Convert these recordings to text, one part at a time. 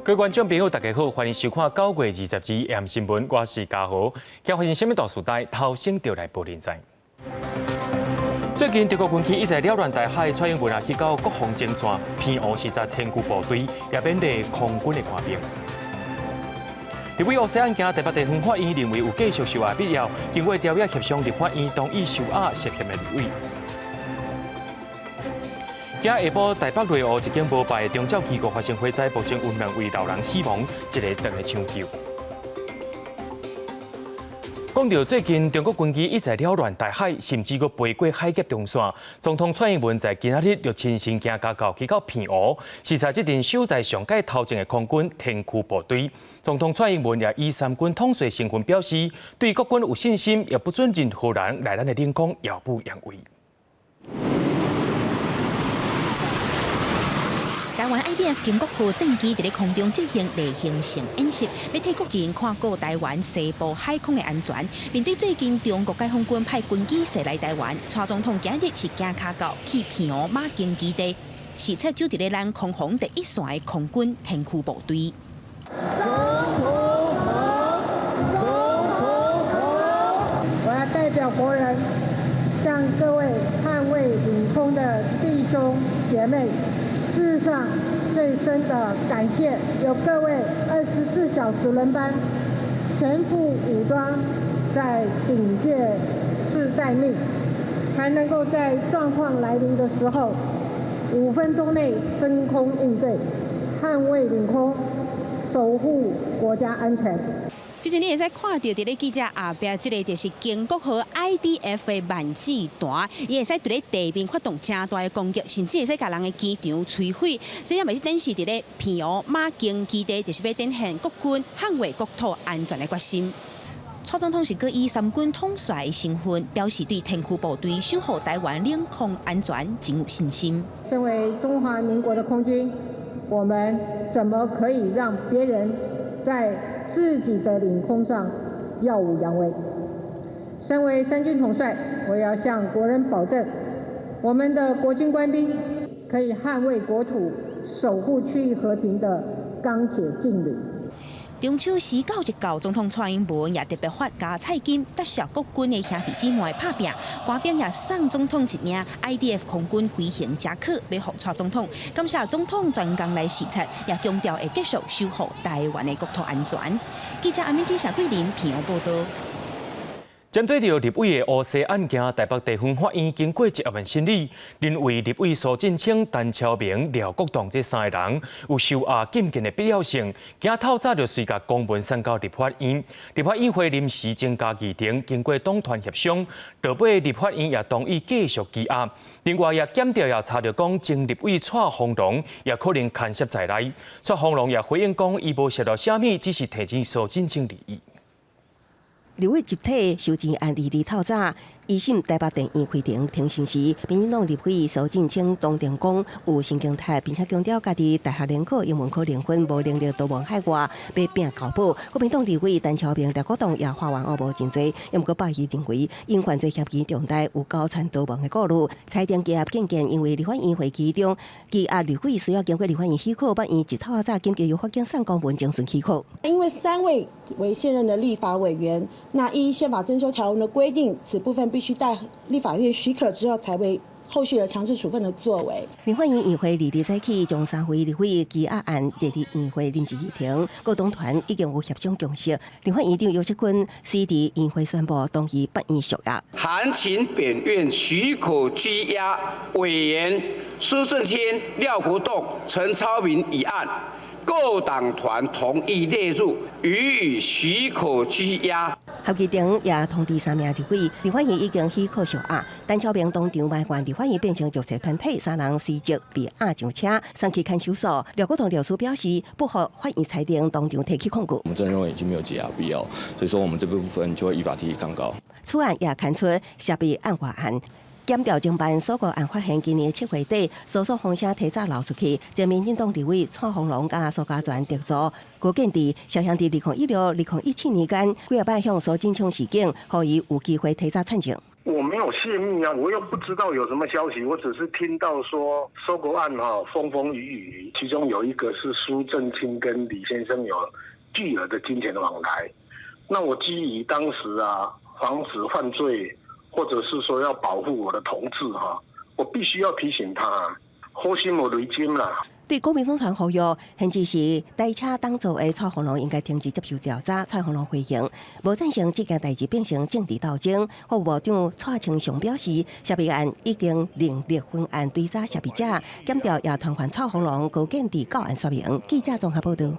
各位觀眾朋友，大家好，歡迎收看9月22日新聞，我是嘉豪。今發生啥物大事代，頭先就來報您知。最近中國軍機一再擾亂台海，蔡英文也去到國防前線，澎湖視察天驅部隊，也勉勵空軍的官兵。立委烏西案件，台北地方法院認為有繼續收押必要，經過調查協商，立法院同意收押涉嫌的立委。今下晡台北內湖一間無牌的長照機構發生火災，目前有兩位老人死亡，一个正咧搶救。講到最近中國軍機一再擾亂台海，甚至閣飛過海峽中線。總統蔡英文在今仔日就親身行家到去到澎湖，視察這陣守在上蓋頭前的空軍天驅部隊。總統蔡英文也以三軍統帥身份表示，對國軍有信心，也不准任何人來咱的領空耀武揚威。台灣 IDF 經國號戰機佇咧空中進行例行性演習，欲替國人看顧台灣西部海空的安全。面對最近中國解放軍派軍機襲來台灣，蔡總統今日是行跤到去澎湖馬公基地，視察駐佇咧咱空防第一線的空軍天驅部隊。總統好，總統好！我要代表國人，向各位捍衛領空的弟兄姐妹致上最深的感謝，有各位24小時輪班，全副武裝在警戒室待命，才能夠在狀況來臨的時候，5分鐘內升空應對，捍衛領空，守護國家安全。這陣你會使看著佇咧記者後壁，這个就是經國號 IDF 的萬子彈，伊會使佇咧地面發動誠大的攻擊，甚至會使共人的機場摧毀。這也嘛是展示佇咧澎湖馬公基地，就是欲展現國軍捍衛國土安全的決心。蔡總統是閣以三軍統帥身份，表示對天驅部隊守護台灣領空安全真有信心。身為中華民國的空軍，我們怎麼可以讓別人在自己的領空上耀武揚威？身為三軍統帥，我要向國人保證，我們的國軍官兵可以捍衛國土、守護區域和平的鋼鐵勁旅。中秋時到一到，總統蔡英文也特別發加菜金，答謝國軍的兄弟姊妹拍拚，官兵也送總統一領 IDF 空軍飛行夾克，欲予蔡總統，感謝總統專工來視察，也強調會繼續守護台灣的國土安全。記者阿敏芝、謝桂林澎湖報道。針對著立委的烏西案件，台北地方法院經過一暗暝審理，認為立委蘇震清、陳超明、廖國棟這三个人有收押禁見的必要性，今透早就隨共公文送交立法院，立法院會臨時增加議程，經過黨團協商，落尾立法院也同意繼續羈押。另外也檢調也查著講，前立委蔡宏龍也可能牽涉在內。蔡宏龍也回應講，伊無涉到啥物，只是提錢蘇震清而已。立委集體收錢案2日透早，一審台北地院開庭聽審時，民進黨立委蘇震清當庭講有神經脫，並且強調家己大學聯考英文科零分，無能力逃亡海外，欲拚交保。國民黨立委陳超明、廖國棟也發願無認罪，毋過百疑認為𪜶犯罪嫌疑重大，有勾串逃亡的顧慮。裁定羈押禁見，因為立法院會期中羈押立委需要經過立法院許可，法院一透早緊急由法警送公文偵訊許可。因為三位為現任的立法委員，那依憲法增修條文的規定，此部分必須待立法院許可之後，才為後續的強制處分的作為。立法院院會2日早起，將三位立委羈押案列入院會臨時議程，各黨團已經有協商共識。立法院長游錫堃隨佇院會宣布同意法院續押。函請本院許可羈押委員蘇震清、廖國棟、陳超明一案。各黨團同意列入，予以許可羈押。合議庭也通知三名立委，立法院已經許可續押。陳超明當場埋怨立法院變成弱勢團體，三人隨即被押上車送去看守所。廖國棟律師表示，不服法院裁定，當場提起抗告。我們真認為已經沒有羈押必要，所以說我們這部分就會依法提起抗告。此案也牽出涉密案外案。檢調偵辦鎖國案發現，今年7月底，搜索風聲提早流出去，前民進黨立委蔡宏龍佮蘇嘉全特助郭建志，涉嫌佇2016、2017年間，幾仔擺向蘇貞昌示警，予伊有機會提早參政。我沒有洩密啊，我又不知道有什麼消息，我只是聽到說收購案哈風風雨雨，其中有一個是蘇震清跟李先生有巨額的金錢往來。那我基於當時啊防止犯罪，或者是說要保護我的同志哈，我必須要提醒他，好心無雷金啦。對國民黨團呼籲，甚至是台車黨座的蔡黃龍應該停止接受調查。蔡黃龍回應，無贊成這件代誌變成政治鬥爭。法務部長蔡清祥表示，涉密案已經另立分案追查涉密者，檢調也傳喚蔡黃龍高檢佇到案說明。記者綜合報道。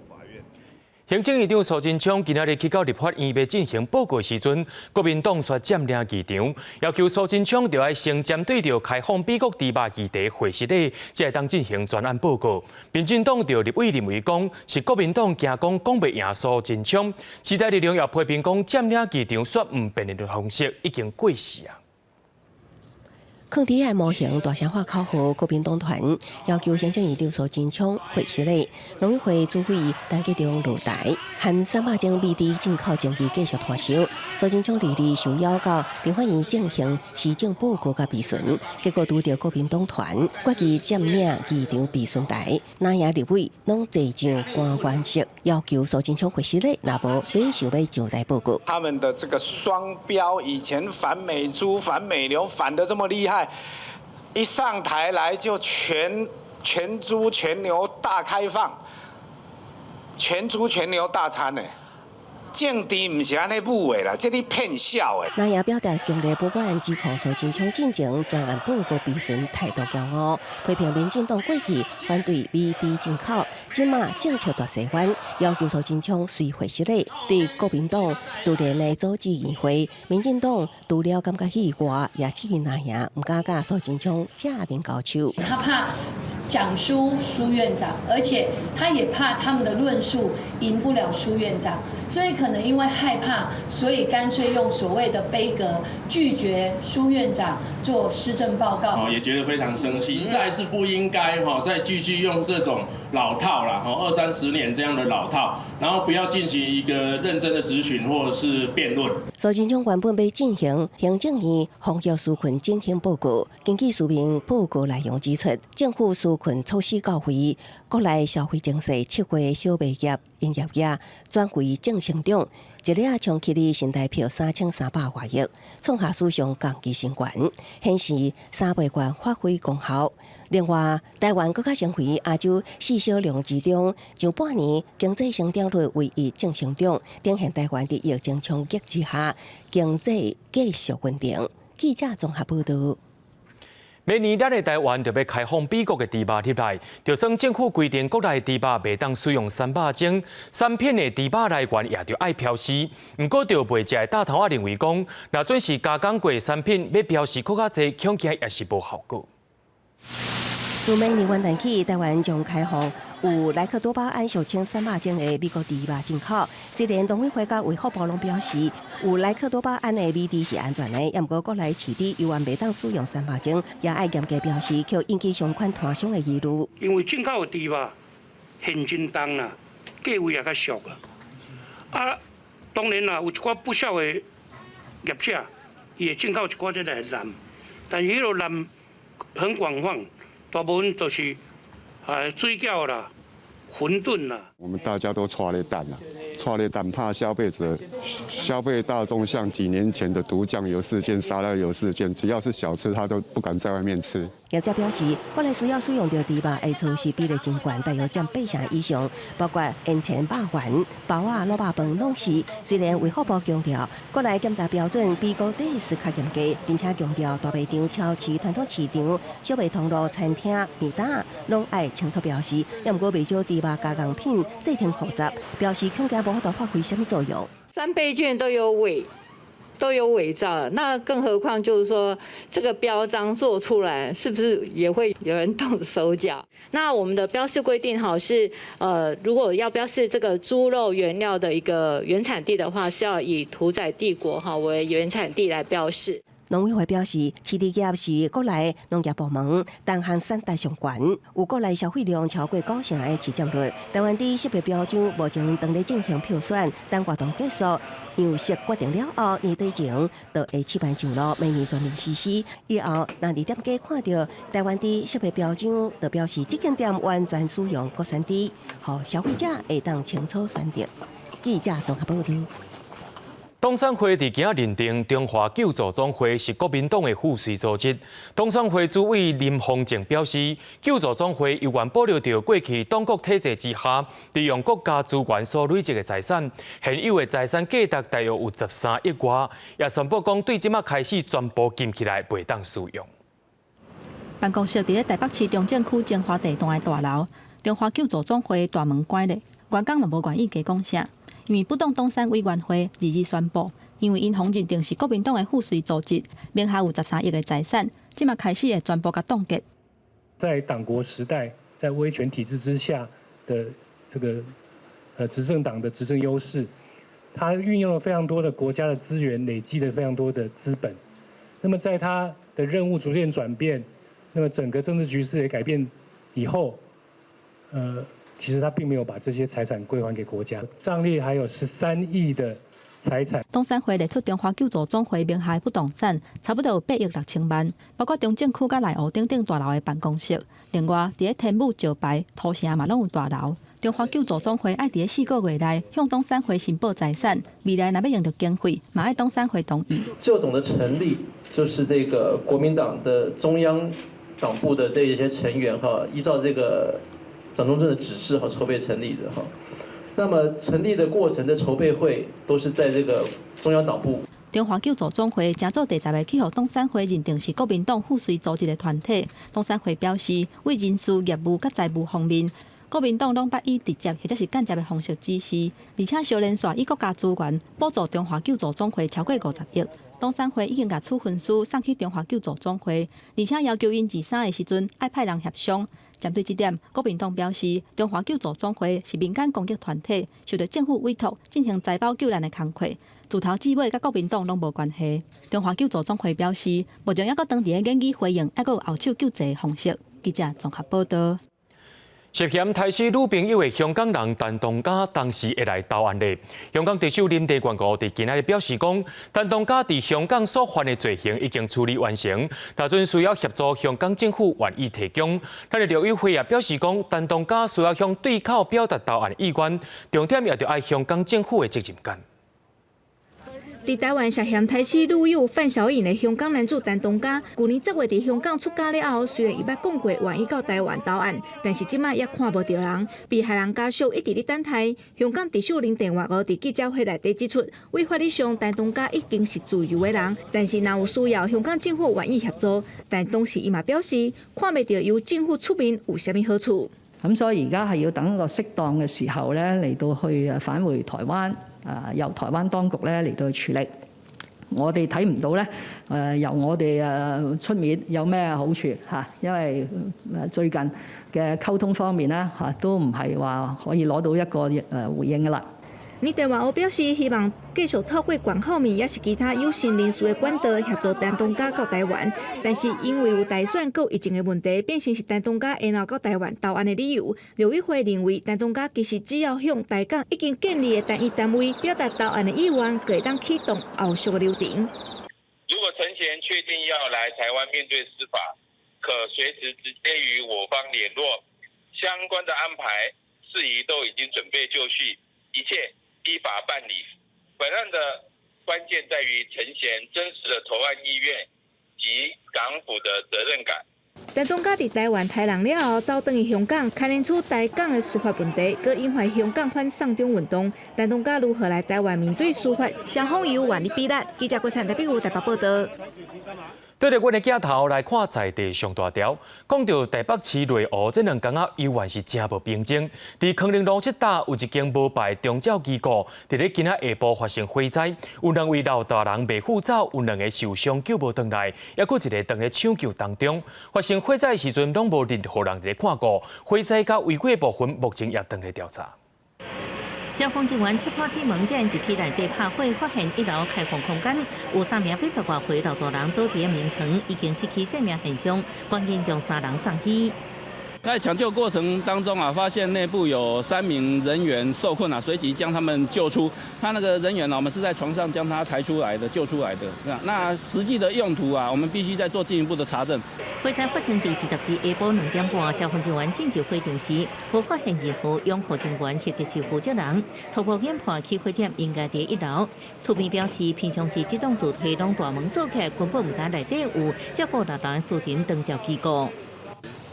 行政院長蘇貞昌今仔日去到立法院欲進行報告時陣，國民黨煞佔領議場，要求蘇貞昌著愛先針對著開放美國豬肉議題會失禮，才會當進行專案報告。民進黨就立委認為講是國民黨驚講講袂贏蘇貞昌，時代力量也批評講佔領議場煞毋辯論的方式已經過時啊。抗體案模型大聲喊口號，國民黨團要求行政院長蘇貞昌會失禮，農委會主委陳吉仲落台，含300種美豬進口爭議繼續拖收。蘇貞昌二日受邀到立法院進行施政報告佮備詢，結果拄著國民黨團決議佔領議場備詢台，藍營立委攏坐上官員席，要求蘇貞昌會失禮，若無免想欲上台報告。他們的這個雙標，以前反美豬、反美牛，反得這麼厲害。一上台來就全豬全牛大開放，全豬全牛大餐呢。政治毋是按呢舞的啦，這咧騙笑的。藍營表達強烈不滿，指控蘇貞昌進前專案報告備詢態度驕傲，批評民進黨過去反對美豬進口，這馬政策大西彎，要求蘇貞昌隨會失禮。對國民黨突然來組織議會，民進黨除了感覺意外，也質疑藍營毋敢佮蘇貞昌正面交手。他怕講輸蘇院長，而且他也怕他們的論述贏不了蘇院長，所以可能因為害怕，所以乾脆用所謂的杯葛拒絕蘇院長做施政報告。也覺得非常生氣，實在是不應該哈再繼續用這種老套啦，二三十年這樣的老套，然後不要進行一個認真的質詢或者是辯論。蘇貞昌原本欲進行行政院防疫紓困進行報告，根據書面報告內容指出，政府紓困措施到位，國內消費情勢7月小賣業營業額轉為正成長，一日衝起哩新台票3300外億，創下史上仝期新懸，顯示三倍券發揮功效。另外，台灣閣較成為亞洲四小龍之中，上半年經濟成長率唯一正成長，展現台灣佇疫情衝擊之下，經濟繼續穩定。記者綜合報道。明年咱的台灣就欲開放美國的豬肉入來，就算政府規定國內豬肉袂當使用三肉精，產品的豬肉來源也著愛標示。毋過，著賣食的大頭仔認為講，若準是加工過產品，欲標示閣較濟，恐驚也是無效果。自明年元旦起，台灣將開放有萊克多巴胺俗稱三肉精的美國豬肉進口。雖然農委會佮衛福部攏表示，有萊克多巴胺的美豬是安全的，也毋過國內飼豬猶原袂當使用三肉精，也愛嚴格標示，予引起相關攤商的疑慮。因為進口的豬肉現真重啦，價位也較俗啊。啊，當然啦，有一寡不肖的業者，伊會進口一寡這來濫，但是彼個濫很廣泛。大部分都是水餃啦、餛飩啦。我們大家都挫咧等啦，挫咧等，怕消費者、消費大眾像幾年前的毒醬油事件、沙拉油事件，只要是小吃，他都不敢在外面吃。業者表示，國內需要使用著豬肉的措施比例真懸，大約佔8成以上，包括煙腸肉圓、包仔、滷肉飯攏是。雖然衛福部強調，國內檢查標準比國際是較嚴格，並且強調大賣場、超市、傳統市場、小賣通路、餐廳、麵檔攏愛清楚標示。也毋過，袂少豬肉加工品製程複雜，標示恐驚無法度發揮啥物作用。三倍券都有偽造，那更何況就是說這個標章做出來，是不是也會有人動手腳？那我們的標示規定哈是，如果要標示這個豬肉原料的一個原產地的話，是要以屠宰地國哈為原產地來標示。農委會表示，飼豬業是國內農業部門單項產值上懸，有國內消費量超過九成的市佔率。台灣豬識別標章目前正咧進行票選，等活動結束，樣式決定了後，年底前就會試辦上路，明年全面實施。以後，若佇店家看著台灣豬識別標章，就表示這間店完全使用國產豬，予消費者會當清楚選擇。記者綜合報導。董選會佇今仔認定中華救助總會是國民黨的附隨組織。董選會主委林宏正表示，救助總會猶原保留著過去黨國體制之下，利用國家資源所累積的財產，現有的財產價值大約有13億外，也宣布講對這馬開始全部禁起來，袂當使用。辦公室佇咧台北市中正區精華地段的大樓，中華救助總會大門關咧，員工嘛無願意加講啥。因為不黨東山委員會二日宣布，因為𪜶予認定是國民黨的附隨組織，名下有13億的財產，這馬開始會全部共凍結。在黨國時代，在威權體制之下的這個執政黨的執政優勢，他運用了非常多的國家的資源，累積了非常多的資本。那麼在他的任務逐漸轉變，那麼整個政治局勢也改變以後，其實他並沒有把這些財產歸還給國家，帳列還有13億的財產。董選會列出中華救助總會名下的不動產，差不多有8億6千萬，包括中正區佮內湖等等大樓的辦公室。另外，佇咧天母、石牌、土城嘛攏有大樓。中華救助總會愛佇咧4個月內向董選會申報財產，未來若欲用著經費，嘛愛董選會同意。救總的成立，就是這個國民黨的中央黨部的這一些成員哈，依照這個蔣中正的指示和籌備成立的哈，那麼成立的過程的籌備會都是在這個中央黨部。中華救助總會成做第十个去予董選會認定是國民黨附隨組織的團體。董選會表示，對人事、業務佮財務方面，國民黨攏捌以直接或者是間接的方式指示，而且相連紲以國家資源補助中華救助總會超過50億。董選會已經共處分書送去中華救助總會，而且要求𪜶23的時陣愛派人協商。針對這點，國民黨表示，中華救助總會是民間公益團體，受著政府委託進行財寶救難的工課，自頭至尾佮國民黨攏無關係。中華救助總會表示，目前猶閣當佇咧研擬回應，猶閣有後手救濟的方式。記者綜合報導。涉嫌刣死女朋友的香港人陳同佳當時會來投案咧。香港特首林鄭月娥佇今仔日表示講，陳同佳佇香港所犯的罪行已經處理完成，若陣需要協助香港政府願意提供。咱的陸委會也表示講，陳同佳需要向對口表達投案意願，重點也著愛香港政府的責任感。佇台灣涉嫌刣死女友范小穎的香港男子陳同佳，舊年10月佇香港出監了後，雖然伊捌講過願意到台灣投案，但是這馬猶看無著人。被害人家屬一直咧等待。香港特首林鄭月娥佇記者會內底指出，對法律上陳同佳已經是自由的人，但是若有需要，香港政府願意協助。但同時伊嘛表示，看袂著由政府出面有啥物好處。咁所以而家係要等個適當嘅時候咧，嚟到去返回台灣。由台灣當局咧嚟到處理，我哋睇唔到咧，由我哋出面有咩好處嚇？因為最近嘅溝通方面咧嚇，都唔係話可以攞到一個回應㗎啦。林鄭月娥表示，希望繼續透過關口面，抑是其他有心人士的管道協助陳同佳到台灣。但是因為有大選閣疫情的問題，變成是陳同佳延後到台灣投案的理由。陸委會認為，陳同佳其實只要向台港已經建立的單一單位表達投案的意願，就會當啟動後續的流程。如果陳賢確定要來台灣面對司法，可隨時直接與我方聯絡，相關的安排事宜都已經準備就緒，一切依法辦理。本案的關鍵在於陳賢真實的投案意願及港府的責任感。陳同佳佇台灣刣人了後，走轉去香港，牽連出台港的司法問題，閣引發香港反送中運動。陳同佳如何來台灣面對司法？雙方有願意比力。記者郭燦台北台北報導。對著阮的鏡頭來看，在地上大條，講著台北市內湖這兩工仔猶原是誠無平靜。佇康寧路這搭有一間無牌長照機構，佇咧今仔下晡發生火災，有兩位老大人袂赴走，有兩个受傷救無轉來，猶閣一个當咧搶救當中。發生火災的時陣，攏無任何人佇咧看顧。火災佮違規部分，目前也當咧調查。消防人員切破鐵門，進入去內底拍火，發現一樓開放空間有三名80外歲老大人倒佇眠床，已經失去生命現象，趕緊將三人送醫。在搶救過程當中啊，發現內部有三名人員受困啊，隨即將他們救出。他那個人員呢，我們是在床上將他抬出來的，救出來的。那實際的用途啊，我們必須再做進一步的查證。火災發生佇20日下晡2點半，消防人員進入火場時，無發現任何養護人員或者是負責人。初步研判起火點應該佇一樓。厝邊表示，平常時這棟厝梯攏大門鎖起來，根本毋知內底有照顧老人私人長照機構。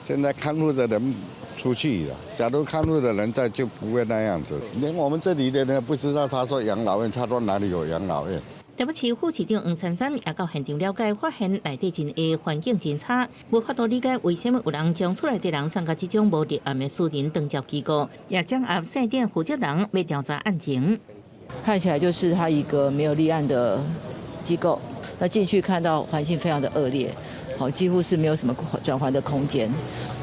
現在看護的人出去了，假如看護的人在，就不會那樣子。連我們這裡的人不知道，他說養老院，他說哪裡有養老院。台北市副市長黃珊珊也到現場了解，發現內底真狹，環境真差，無法度理解為啥物有人將厝內的人送到這種無立案的私人長照機構，也掌押姓店負責人欲調查案情。看起來就是他一個沒有立案的機構，那進去看到環境非常的惡劣。好，幾乎是沒有什麼轉圜的空間。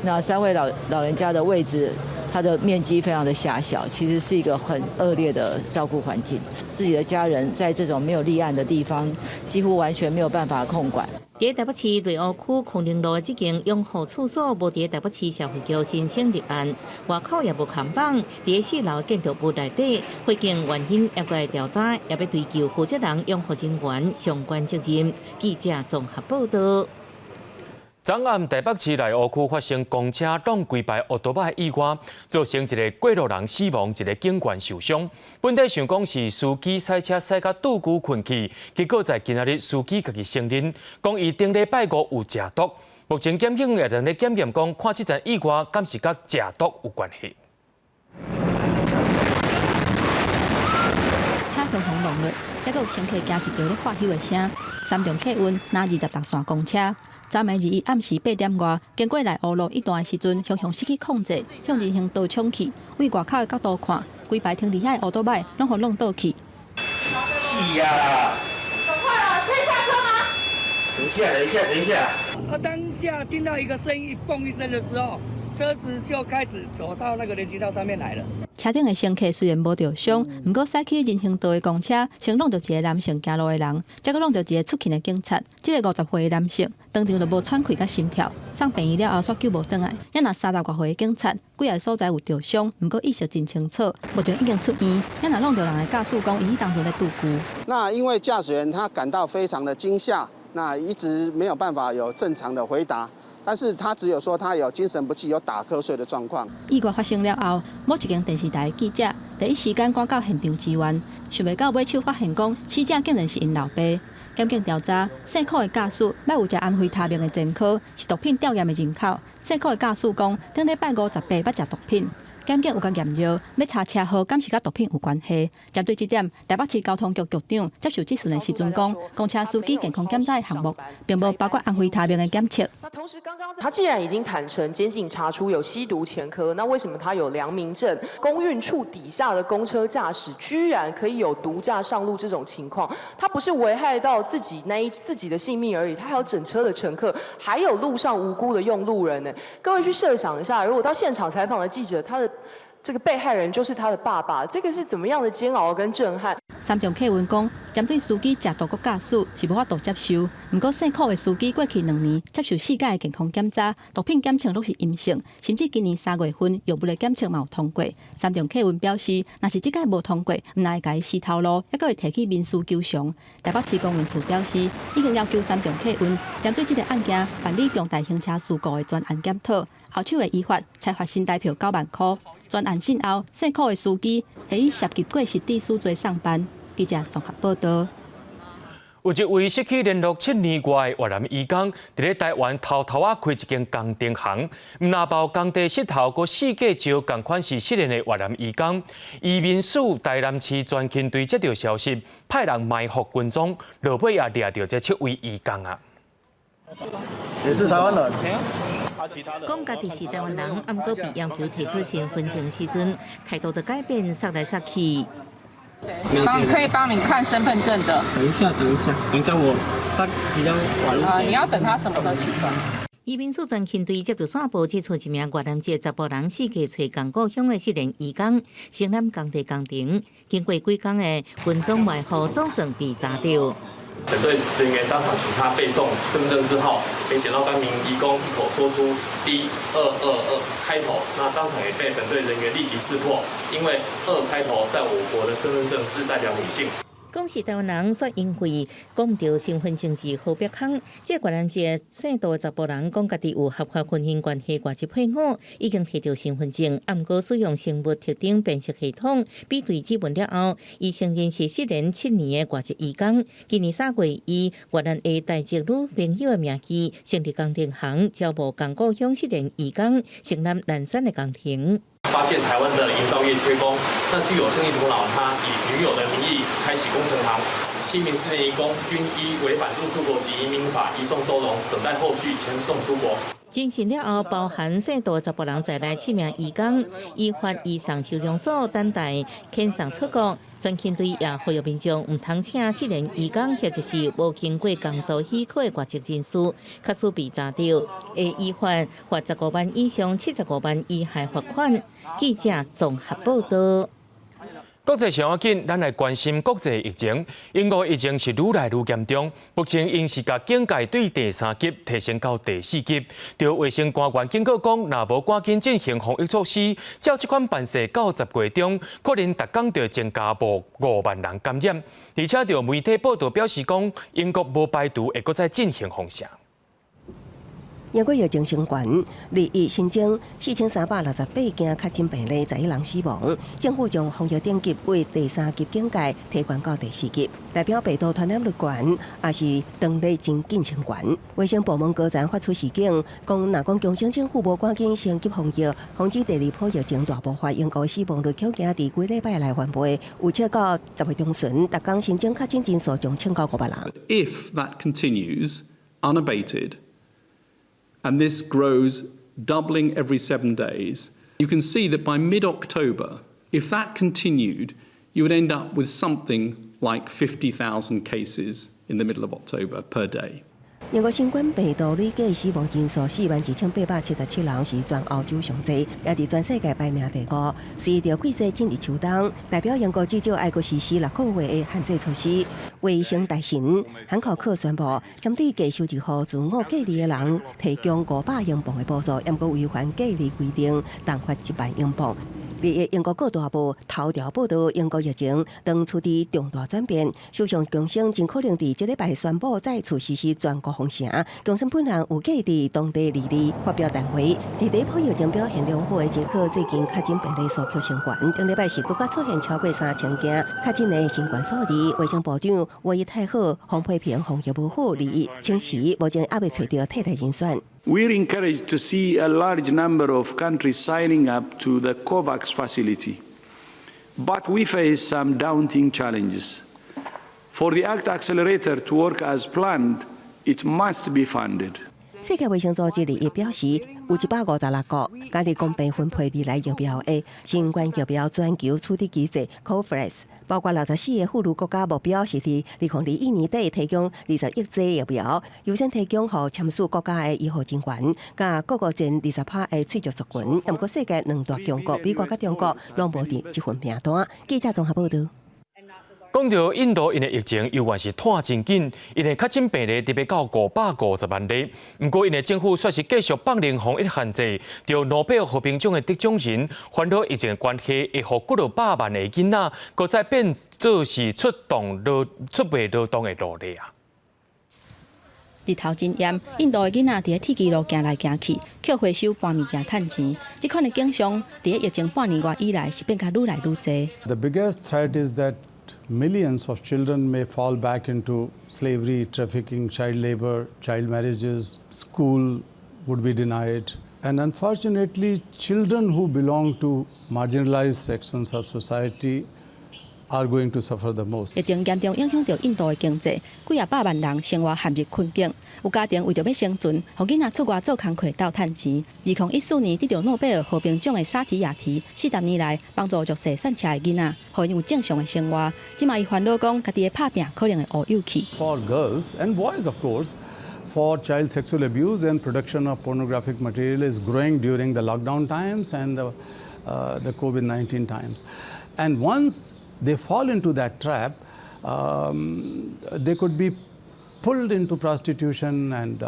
那三位老人家的位置，它的面積非常的狹小，其實是一個很惡劣的照顧環境。自己的家人在這種沒有立案的地方，幾乎完全沒有辦法控管。佇台北市內湖區康寧路的這間養護處所，無佇台北市社會局申請立案，外口也無看板。佇四樓建築物內底，火警原因猶閣會調查，也欲追究負責人、養護人員相關責任。記者綜合報道。昨暗台北市內湖區發生公車撞規排烏托邦的意外，造成一个過路人死亡，一个警員受傷。本底想講是司機駛車駛甲倒龜睏去，結果在今仔日司機家己承認，講伊頂禮拜五有食毒。目前檢警也佇咧檢驗，講看這場意外敢是佮食毒有關係。車雄雄撞落，猶閣有乘客驚一條咧發唏的聲。三重客運那26線公車。昨暝21暗時8點外，經過內湖路一段的時陣，雄雄失去控制，向人行道衝去。對外口的角度看，規排停佇遐的烏多擺攏予挵倒去。是呀。趕快啊！可以下車嗎？等一下，等一下，等一下。啊！當下聽到一個聲音，嘣一聲的時候，車子就開始走到那個人行道上面來了。車頂的乘客雖然無著傷，毋過駛去人行道的公車先挵著一个男性行路的人，再閣挵著一个出勤的警察。這个50歲的男性當場就無喘氣佮心跳，送病院了後煞救無轉來。猶若30外歲的警察，幾个所在有著傷，毋過意識真清楚，目前已經出院。猶若挵著人的駕駛講，伊彼當陣咧拄龜。那因為駕駛員他感到非常的驚嚇，那一直沒有辦法有正常的回答。但是他只有說他有精神不濟、有打瞌睡的狀況。意外發生了後，某一間電視台的記者第一時間趕到現場支援，想袂到尾手發現講死者竟然是𪜶老爸。檢警調查，姓柯的駕駛捌有食安非他命的前科，是毒品調驗的人口。姓柯的駕駛講，頂禮拜58捌食毒品。檢警有共驗尿，欲查車禍敢是佮毒品有關係。針對這點，台北市交通局局長接受質詢的時陣講，公車司機健康檢查的項目並無包括安非他命的檢測。那同時，剛剛他既然已經坦承檢警查出有吸毒前科，那為什麼他有良民證？公運處底下的公車駕駛居然可以有毒駕上路這種情況？他不是危害到自己那一自己的性命而已，他還有整車的乘客，還有路上無辜的用路人呢。各位去設想一下，如果到現場採訪的記者，他的這個被害人就是他的爸爸，這個是怎麼樣的煎熬跟震撼？三重客運講，針對司機食毒閣駕駛是無法度接受。毋過姓柯的司機過去2年接受四擺的健康檢查，毒品檢測攏是陰性，甚至今年3月份藥物的檢測嘛有通過。三重客運表示，若是這擺無通過，毋但會共伊死頭路，猶閣會提起民事求償。台北市公運處表示，已經要求三重客運針對這个案件辦理重大行車事故的專案檢討，後手會依法裁罰新台票9萬箍。專案審後，姓柯的司機會以涉及過失致死罪送辦。記者綜合報道。有一位失去聯絡7年外的越南移工，佇咧台灣偷偷仔開一間工程行，毋但包工地穑頭，閣四界招仝款是失聯的越南移工。移民署台南市專勤隊接到消息，派人埋伏跟蹤，落尾也掠著這七位移工啊。也是台灣人。講家己是台灣人，毋過被要求提出身份證時陣，態度就改變，捒來捒去。幫可以幫你看身份證的。等一下，等一下，等一下，我他比較晚。啊，你要等他什麼時候起床？移民署全勤隊接著宣布，這厝一名越南籍查埔人四界揣江古鄉的失聯移工，承攬工地工程，經過幾工的跟蹤埋伏，總算被查著。本隊人員當場請他背誦身份證字號，沒想到該名移工一口說出 D222開頭，那當場也被本隊人員立即識破，因為二開頭在我國的身份證是代表女性。講是台灣人，卻因為講毋著身份證字號別空。這個越南籍姓杜的查埔人講家己有合法婚姻關係外籍配偶，已經提著身份證，毋過使用生物特徵辨識系統比對指紋了後，伊承認是失聯7年的外籍移工。今年3月，以越南的台籍女朋友的名義成立工程行，招募江古鄉失聯移工，承攬南山的工程。發現台灣的營造業缺工，那具有生意頭腦，他以女友的名義開啟工程行，七名失聯移工均依違反入出國及移民法移送收容，等待後續遣送出國。偵訊了後，包含姓杜查埔人在內七名移工，依法移送收容所等待遣送出國。全勤隊也呼籲民眾毋通請失聯移工，或者是無經過工作許可的外籍人士，假使被查著，會依法罰15萬以上75萬以下罰款。記者綜合報道。國際上要緊，咱來關心國際疫情。英國疫情是愈來愈嚴重，目前𪜶是共警戒對第三級提升到第四級。著衛生官員警告講，若無趕緊進行防疫措施，照這款範勢到10月中，可能逐工就增加5萬人感染。而且，著媒體報道表示講，英國無排除會閣再進行封城。英國疫情升懸，21新增4368件確診病例，11人死亡。政府將防疫等級為第三級警戒提懸到第四級，代表病毒傳染率懸，也是當地真緊升懸。衛生部門高層發出示警，講若講強生政府無趕緊升級防疫，防止第二波疫情大爆發，英國死亡率恐驚佇幾禮拜內翻倍，預測到10月中旬，逐工新增確診人數將衝到5萬人。 If that continues unabated, and this grows doubling every 7 days, you can see that by mid October, if that continued, you would end up with something like 50,000 cases in the middle of October per day. 英國新冠病毒累計死亡人數41,877人，是全歐洲上濟，也佇全世界排名第五。隨著季節進入秋冬，代表英國至少愛閣實施6個月的限制措施。衛生大臣漢考克宣布，針對低收入戶自我隔離的人，提供500英鎊的補助，毋過違反隔離規定，重罰1萬英鎊。日英國各大報頭條報道，英國疫情當處佇重大轉變，首相強生真可能佇這禮拜宣布再次實施全國封城。強生本人預計佇當地22發表談話。佇第一波疫情表現良好的捷克，最近確診病例數卻升懸，頂禮拜是閣較出現超過3000件確診的新冠數字。衛生部長沃伊泰赫方批評防疫無好，21證實目前猶未揣著替代人選。 We're encouraged to see a large number of countries signing up to the COVAX facility. But we face some daunting challenges. For the ACT Accelerator to work as planned, it must be funded. 世界衛生組織日表示，有156國佮佇公平分配未來疫苗的新冠疫苗全球處置機制 COVAX，包括64個富裕國家，目標是佇2021年底提供20億劑疫苗，優先提供予簽署國家的醫護人員，佮各國前20%的脆弱族群。毋過世界兩大強國美國佮中國攏無佇這份名單。記者綜合報道。講著印度𪜶的疫情猶原是拖真緊，𪜶的確診病例特別到550萬例。毋過𪜶的政府煞是繼續放任防疫限制，著諾貝爾和平獎的得獎人煩惱疫情關係，會予幾落百萬的囡仔，閣再變做是出賣勞動的奴隸啊！日頭真炎，印度的囡仔佇咧鐵支路行來行去，抾回收搬物件趁錢。這款的景象，佇咧疫情半年外以來，是變甲愈來愈濟。 The biggest threat is that millions of children may fall back into slavery, trafficking, child labor, child marriages, school would be denied. And unfortunately, children who belong to marginalized sections of society are going to suffer the most. 疫情嚴重影響著印度的經濟，幾仔百萬人生活陷入困境。有家庭為著欲生存，予囡仔出外做工課鬥趁錢。2014年得著諾貝爾和平獎的沙提雅提，40年來幫助弱勢散赤的囡仔，予𪜶有正常的生活。這馬伊煩惱講，家己的拍拚可能會烏有去。 For girls and boys, of course, for child sexual abuse and production of pornographic material is growing during the lockdown times and the COVID-19 times. And once they fall into that trap, they could be pulled into prostitution and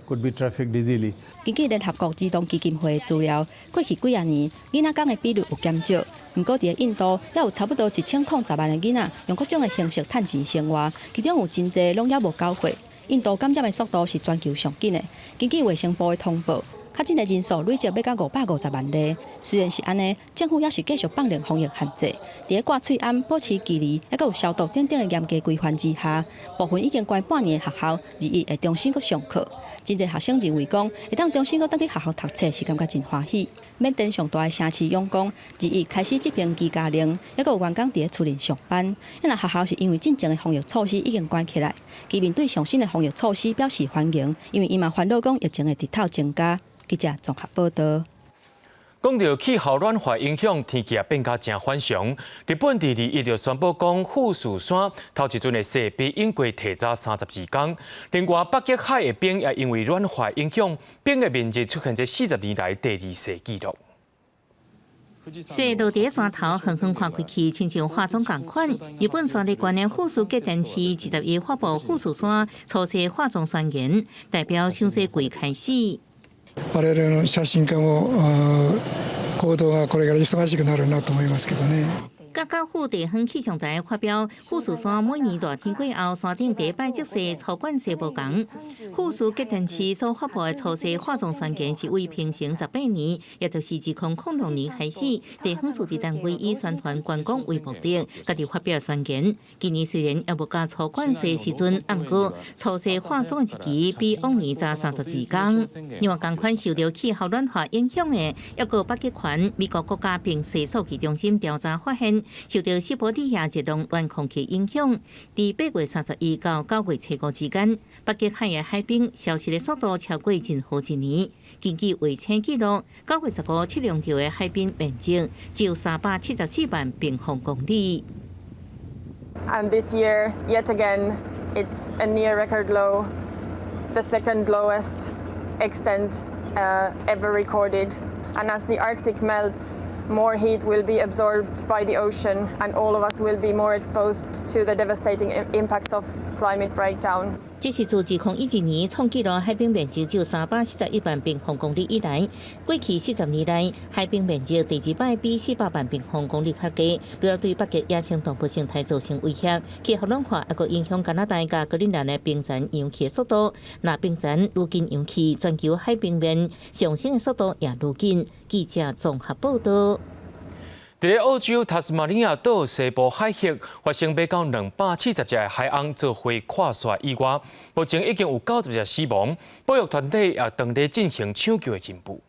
could be trafficked easily. 根據聯合國兒童基金會的資料，過去幾仔年囡仔工的比率有減少。毋過，佇印度，猶有差不多1010萬个囡仔用各種的形式趁錢生活，其中有真濟攏猶無夠歲。印度感染的速度是全球上緊的。根據衛生部的通報，確診的人數累積欲到550萬例。雖然是按呢，政府猶是繼續放任防疫限制，佇咧掛喙罨、保持距離，猶閣有消毒等等的嚴格規範之下，部分已經關半年的學校，21會重新閣上課。真濟學生認為講，會當重新閣轉去學校讀冊，是感覺真歡喜。緬甸上大的城市仰光，21開始執行居家令，猶閣有員工佇咧厝內上班。若學校是因為進前的防疫措施已經關起來，居民對上新的防疫措施表示歡迎，因為𪜶嘛煩惱講疫情會日頭增加。記者綜合報道。講到氣候暖化影響，天氣也變甲誠反常。日本佇21就宣布講，富士山頭一陣的雪比應該提早32工。另外，北極海的冰也因為暖化影響，冰的面積出現這40年來第二細紀錄。雪落佇山頭，遠遠看過去，親像化妝仝款。日本山梨縣的富士急電市21發布富士山初雪化妝宣言，代表賞雪季開始。我々の写真家も行動がこれから忙しくなるなと思いますけどね。甲甲府地方氣象台發表，富士山每年熱天過後，山頂第一擺積雪粗管雪無仝。富士急電市所發布的初雪化妝宣言是為平成18年，也就是2006年開始，地方自治單位以宣傳觀光為目的，家己發表宣言。今年雖然猶無到粗管雪時陣，毋過初雪化妝的日期比往年早32工。另外，仝款受著氣候暖化影響的，猶閣北極圈，美國國家冰雪數據中心調查發現，受著西伯利亞熱浪暖空氣影響，佇8月31到9月初5之間，北極海的海冰消失的速度超過任何一年。根據衛星記錄，9月15測量著的海冰面積只有374萬平方公里。 And this year, yet again, it's a near record low, the second lowest extent ever recorded. And as the Arctic melts, more heat will be absorbed by the ocean, and all of us will be more exposed to the devastating impacts of climate breakdown. 這是自2011年創紀錄海冰面積只有341萬平方公里以來，過去40年來海冰面積第二擺比400萬平方公里較低，除了對北極野生動物生態造成威脅，氣候暖化猶閣影響加拿大佮格陵蘭的冰層融去的速度。若冰層愈緊融去，全球海平面上升的速度也愈緊。記者綜合報道。佇咧澳洲塔斯馬尼亞島西部海域發生欲到270隻海鶯做伙跨沙意外，目前已經有90隻死亡，保育團體也正咧進行搶救的任務。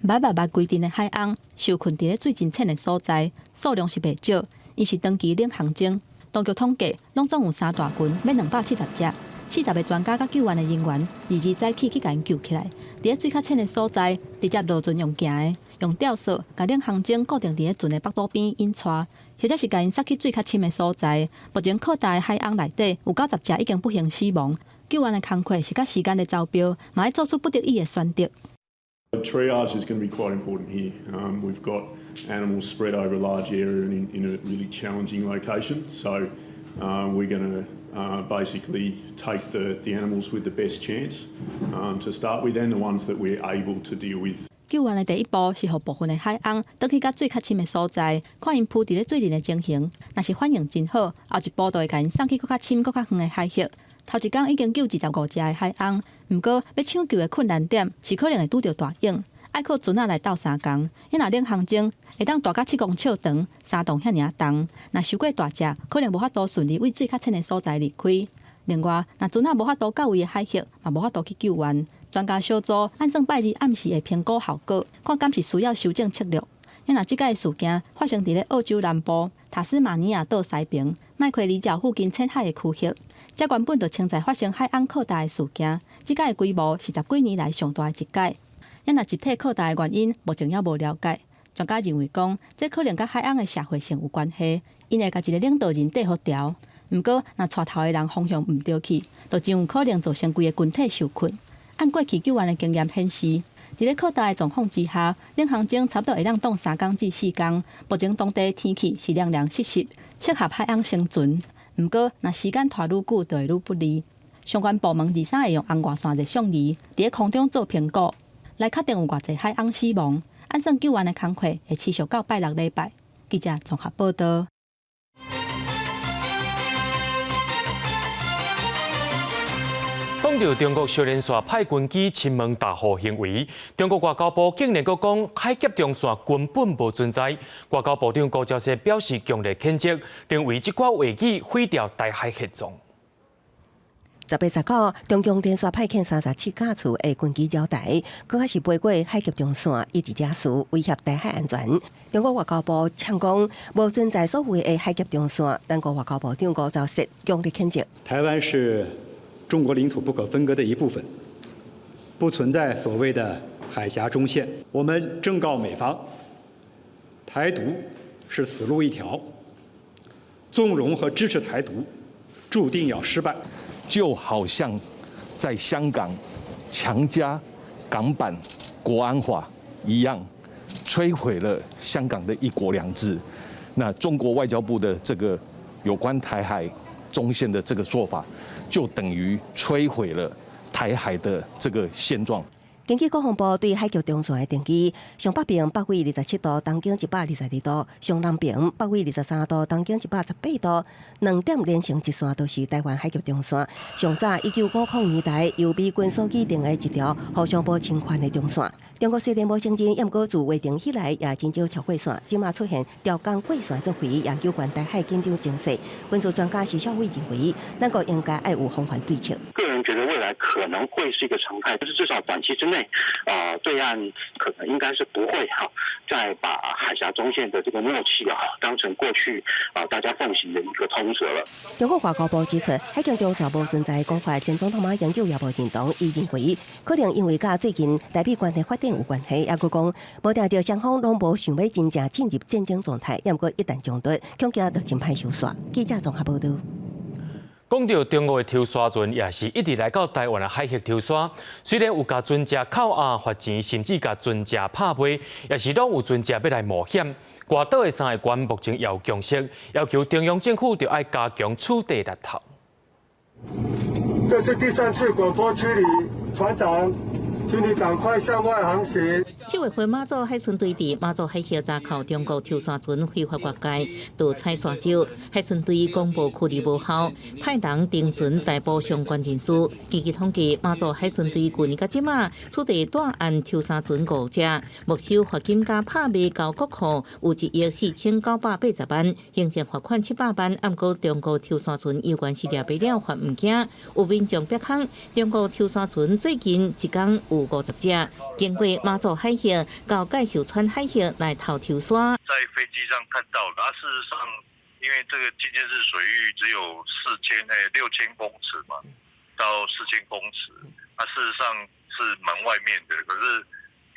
捌捌捌規陣的海鶯受困佇咧水真淺的所在，數量是袂少。𪜶是長期領航中，當局統計，攏總有三大群，欲270隻。40個專家佮救援的人員，22早起去共𪜶救起來。佇咧水較淺的所在，直接落船用行的，用吊索共領航鐘固定佇咧船的腹肚邊引帶，或者是共𪜶捒去水較深的所在。目前擴大的海鶯內底有90隻已經不幸死亡。救援的工課是佮時間咧走標，嘛愛做出不得已的選擇。 Triage is going to be quite important here. We've got animals spread over a large area and in a really challenging location. So we're going to basically take the animals with the best chance to start with and the ones that we're able to deal with. 救援的第一步是予部分的海鶯轉去較水較深的所在，看𪜶浮佇咧水裡的情形。若是反應真好，後一步就會共𪜶送去閣較深、閣較遠的海域。頭一工已經救25隻的海鶯，毋過欲搶救的困難點是可能會拄著大湧，愛靠船仔來鬥相共。𪜶若領航鐘會當大甲7公尺長，3磅遐爾重。若傷過大隻，可能無法度順利對水較淺的所在離開。另外，若船仔無法度到位的海域，嘛無法度去救援。專家小組按算拜二暗時會評估效果，看敢是需要修正策略。𪜶若這擺的事件發生佇咧澳洲南部塔斯馬尼亞島西爿麥奎里角附近淺海的區域，這原本就潛在發生海鶯擴大的事件，這擺的規模是十幾年來上大的一擺。𪜶若集體擴大的原因，目前猶無了解。專家認為講，這可能佮海鶯的社會性有關係，𪜶會共一个領導人綴予牢。毋過，若帶頭的人方向毋著去，就真有可能造成規个群體受困。按過去救援的經驗顯示，佇咧擴大的狀況之下，領航證差不多會當擋三工至四工。目前當地天氣是涼涼濕濕，適合海鰪生存。毋過，若時間拖愈久，就會愈不利。相關部門23會用紅外線熱像儀佇咧空中做評估，來確定有偌濟海鰪死亡。按算救援的工課會持續到拜六禮拜。記者綜合報道。講著中國小連續派軍機侵門踏戶行為，中國外交部竟然閣講海峽中線根本無存在。外交部長高昭實表示強烈譴責，認為這寡話語毀掉台海現狀。10月19，中共連續派遣37架次的軍機繞台，閣較是飛過海峽中線，一直惹事，威脅台海安全。中國外交部嗆講，無存在所謂的海峽中線，咱國外交部長高昭實強烈譴責。台灣是中國領土不可分割的一部分，不存在所謂的海峽中線。我們正告美方，台獨是死路一條，縱容和支持台獨，注定要失敗。就好像在香港強加港版國安法一樣，摧毀了香港的一國兩制。那中國外交部的這個有關台海中線的這個說法，就等於摧毀了台海的這個現狀。根據國防部對海峽中線的定義，上北邊北緯27度，東經122度；上南邊北緯23度，東經118度，兩點連成一線，都是台灣海峽中線。上早1950年代由美軍所擬定的一條互相無侵犯的中線。中國雖然無承認，毋過自劃定以來也真少超過線，這馬出現調工過線作為，也攸關台海緊張情勢。軍事專家徐孝偉認為，咱國應該愛有防範對策。個人覺得未來可能會是一個常態，就是至少短期之內，對岸可能應該是不會哈，再把海峽中線的這個默契啊，當成過去啊大家奉行的一個通則了。中國外交部指出，海峽中線無存在講法，前總統馬英九也無認同，伊認為可能因為佮最近台美關係發展有關係，猶閣講無定著雙方攏無想欲真正進入戰爭狀態，毋過一旦衝突，恐驚就真歹收煞。記者綜合報導。講著中國的抽沙船，也是一直來到台灣的海域抽沙。雖然有共船隻扣押罰錢，甚至共船隻拍賣，也是攏有船隻欲來冒險。外島的三个縣目前也有共識，要求中央政府著愛加強取締力頭。這是第三次廣播驅離，船長，請你趕快向外航行。7月份馬祖海巡隊佇馬祖海峽查扣中國抽沙船非法越界，盜採沙石。海巡隊廣播驅離無效，派人登船逮捕相關人士。根據統計，馬祖海巡隊舊年到這馬取締大案抽沙船五隻，沒收罰金佮拍賣交國庫有1億4980萬，行政罰款700萬。毋過中國抽沙船猶原是掠袂了，還毋驚。有民眾逼空，中國抽沙船最近一工有50隻，經過馬祖海峽到介壽村海峽來偷抽沙。在飛機上看到的，事實上，因為這個今天是水域只有6000公尺嘛，到4000公尺，事實上是蠻外面的，可是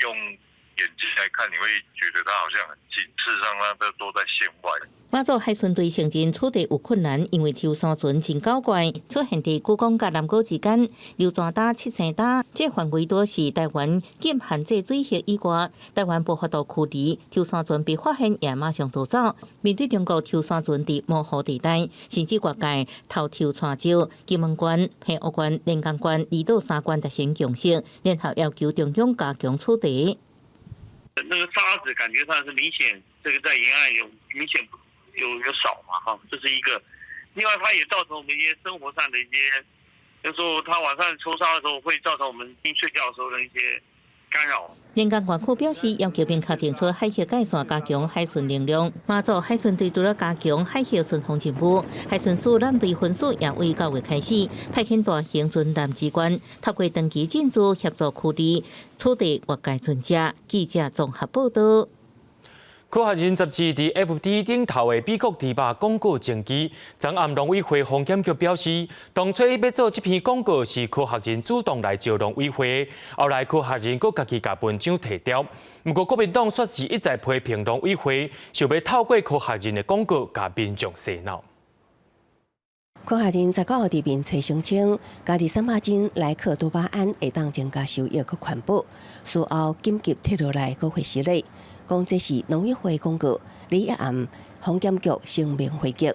用眼睛來看，你會覺得它好像很近，事實上它都都在線外。馬祖海巡隊承認取締有困難，因為抽沙船真狡怪，出現佇九港佮南皋之間，流泉礁、七星礁，這範圍都是台灣禁限制水域以外，台灣無法度驅離抽沙船被發現，也馬上逃走。面對中國抽沙船佇模糊地帶，甚至越界偷抽沙石，金門縣、澎湖縣、連江縣、離島三縣達成共識，聯合要求中央加強取締。那個沙子感覺上是明顯，這個在沿岸有明顯有少嘛，哈，這是一個。另外，它也造成我們一些生活上的一些，就是說它晚上抽沙的時候，會造成我們睡覺的時候的一些干擾。連江縣府表示，要求明確定出海域界線，加強海巡能量。馬祖海巡隊除了加強海域巡防任務，海巡署艦隊分署也為9月開始派遣大型船艦機關，透過長期進駐協助驅離取締越界船隻。記者綜合報導。科學人雜誌佇 FB 頂頭的美國豬肉廣告爭議，昨暗農委會風險局表示，當初欲做這篇廣告是科學人主動來招農委會，後來科學人閣家己共文章提掉。毋過國民黨卻是一再批評農委會，想欲透過科學人的廣告共民眾洗腦。科學人19號佇面冊聲稱，家己三百種萊克多巴胺會當增加收益閣環保，事後緊急撤落來閣回失禮，講這是農委會廣告，禮一暗風險局聲明回擊，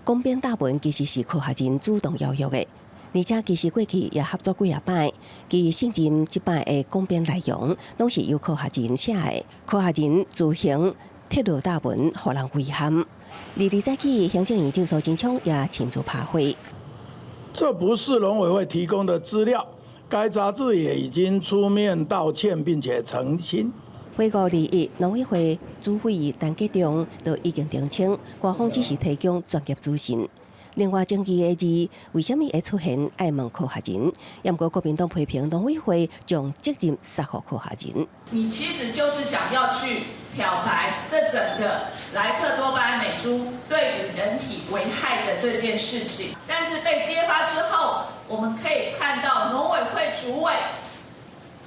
講變大文其實是科學人主動邀約的，而且其實過去也合作幾仔擺，其信任這擺的講編內容攏是由科學人寫的，科學人自行撤落大文，予人遺憾。二日早起，行政院長蘇貞昌也親自拍火。這不是農委會提供的資料，該雜誌也已經出面道歉並且澄清。回顧21，農委會主委陳吉仲就已經澄清，官方只是提供專業資訊。另外，爭議的字為啥物會出現？愛問科學人，也毋過國民黨批評農委會將責任撒予科學人。你其實就是想要去漂白這整個萊克多巴胺美豬對於人體危害的這件事情，但是被揭發之後，我們可以看到農委會主委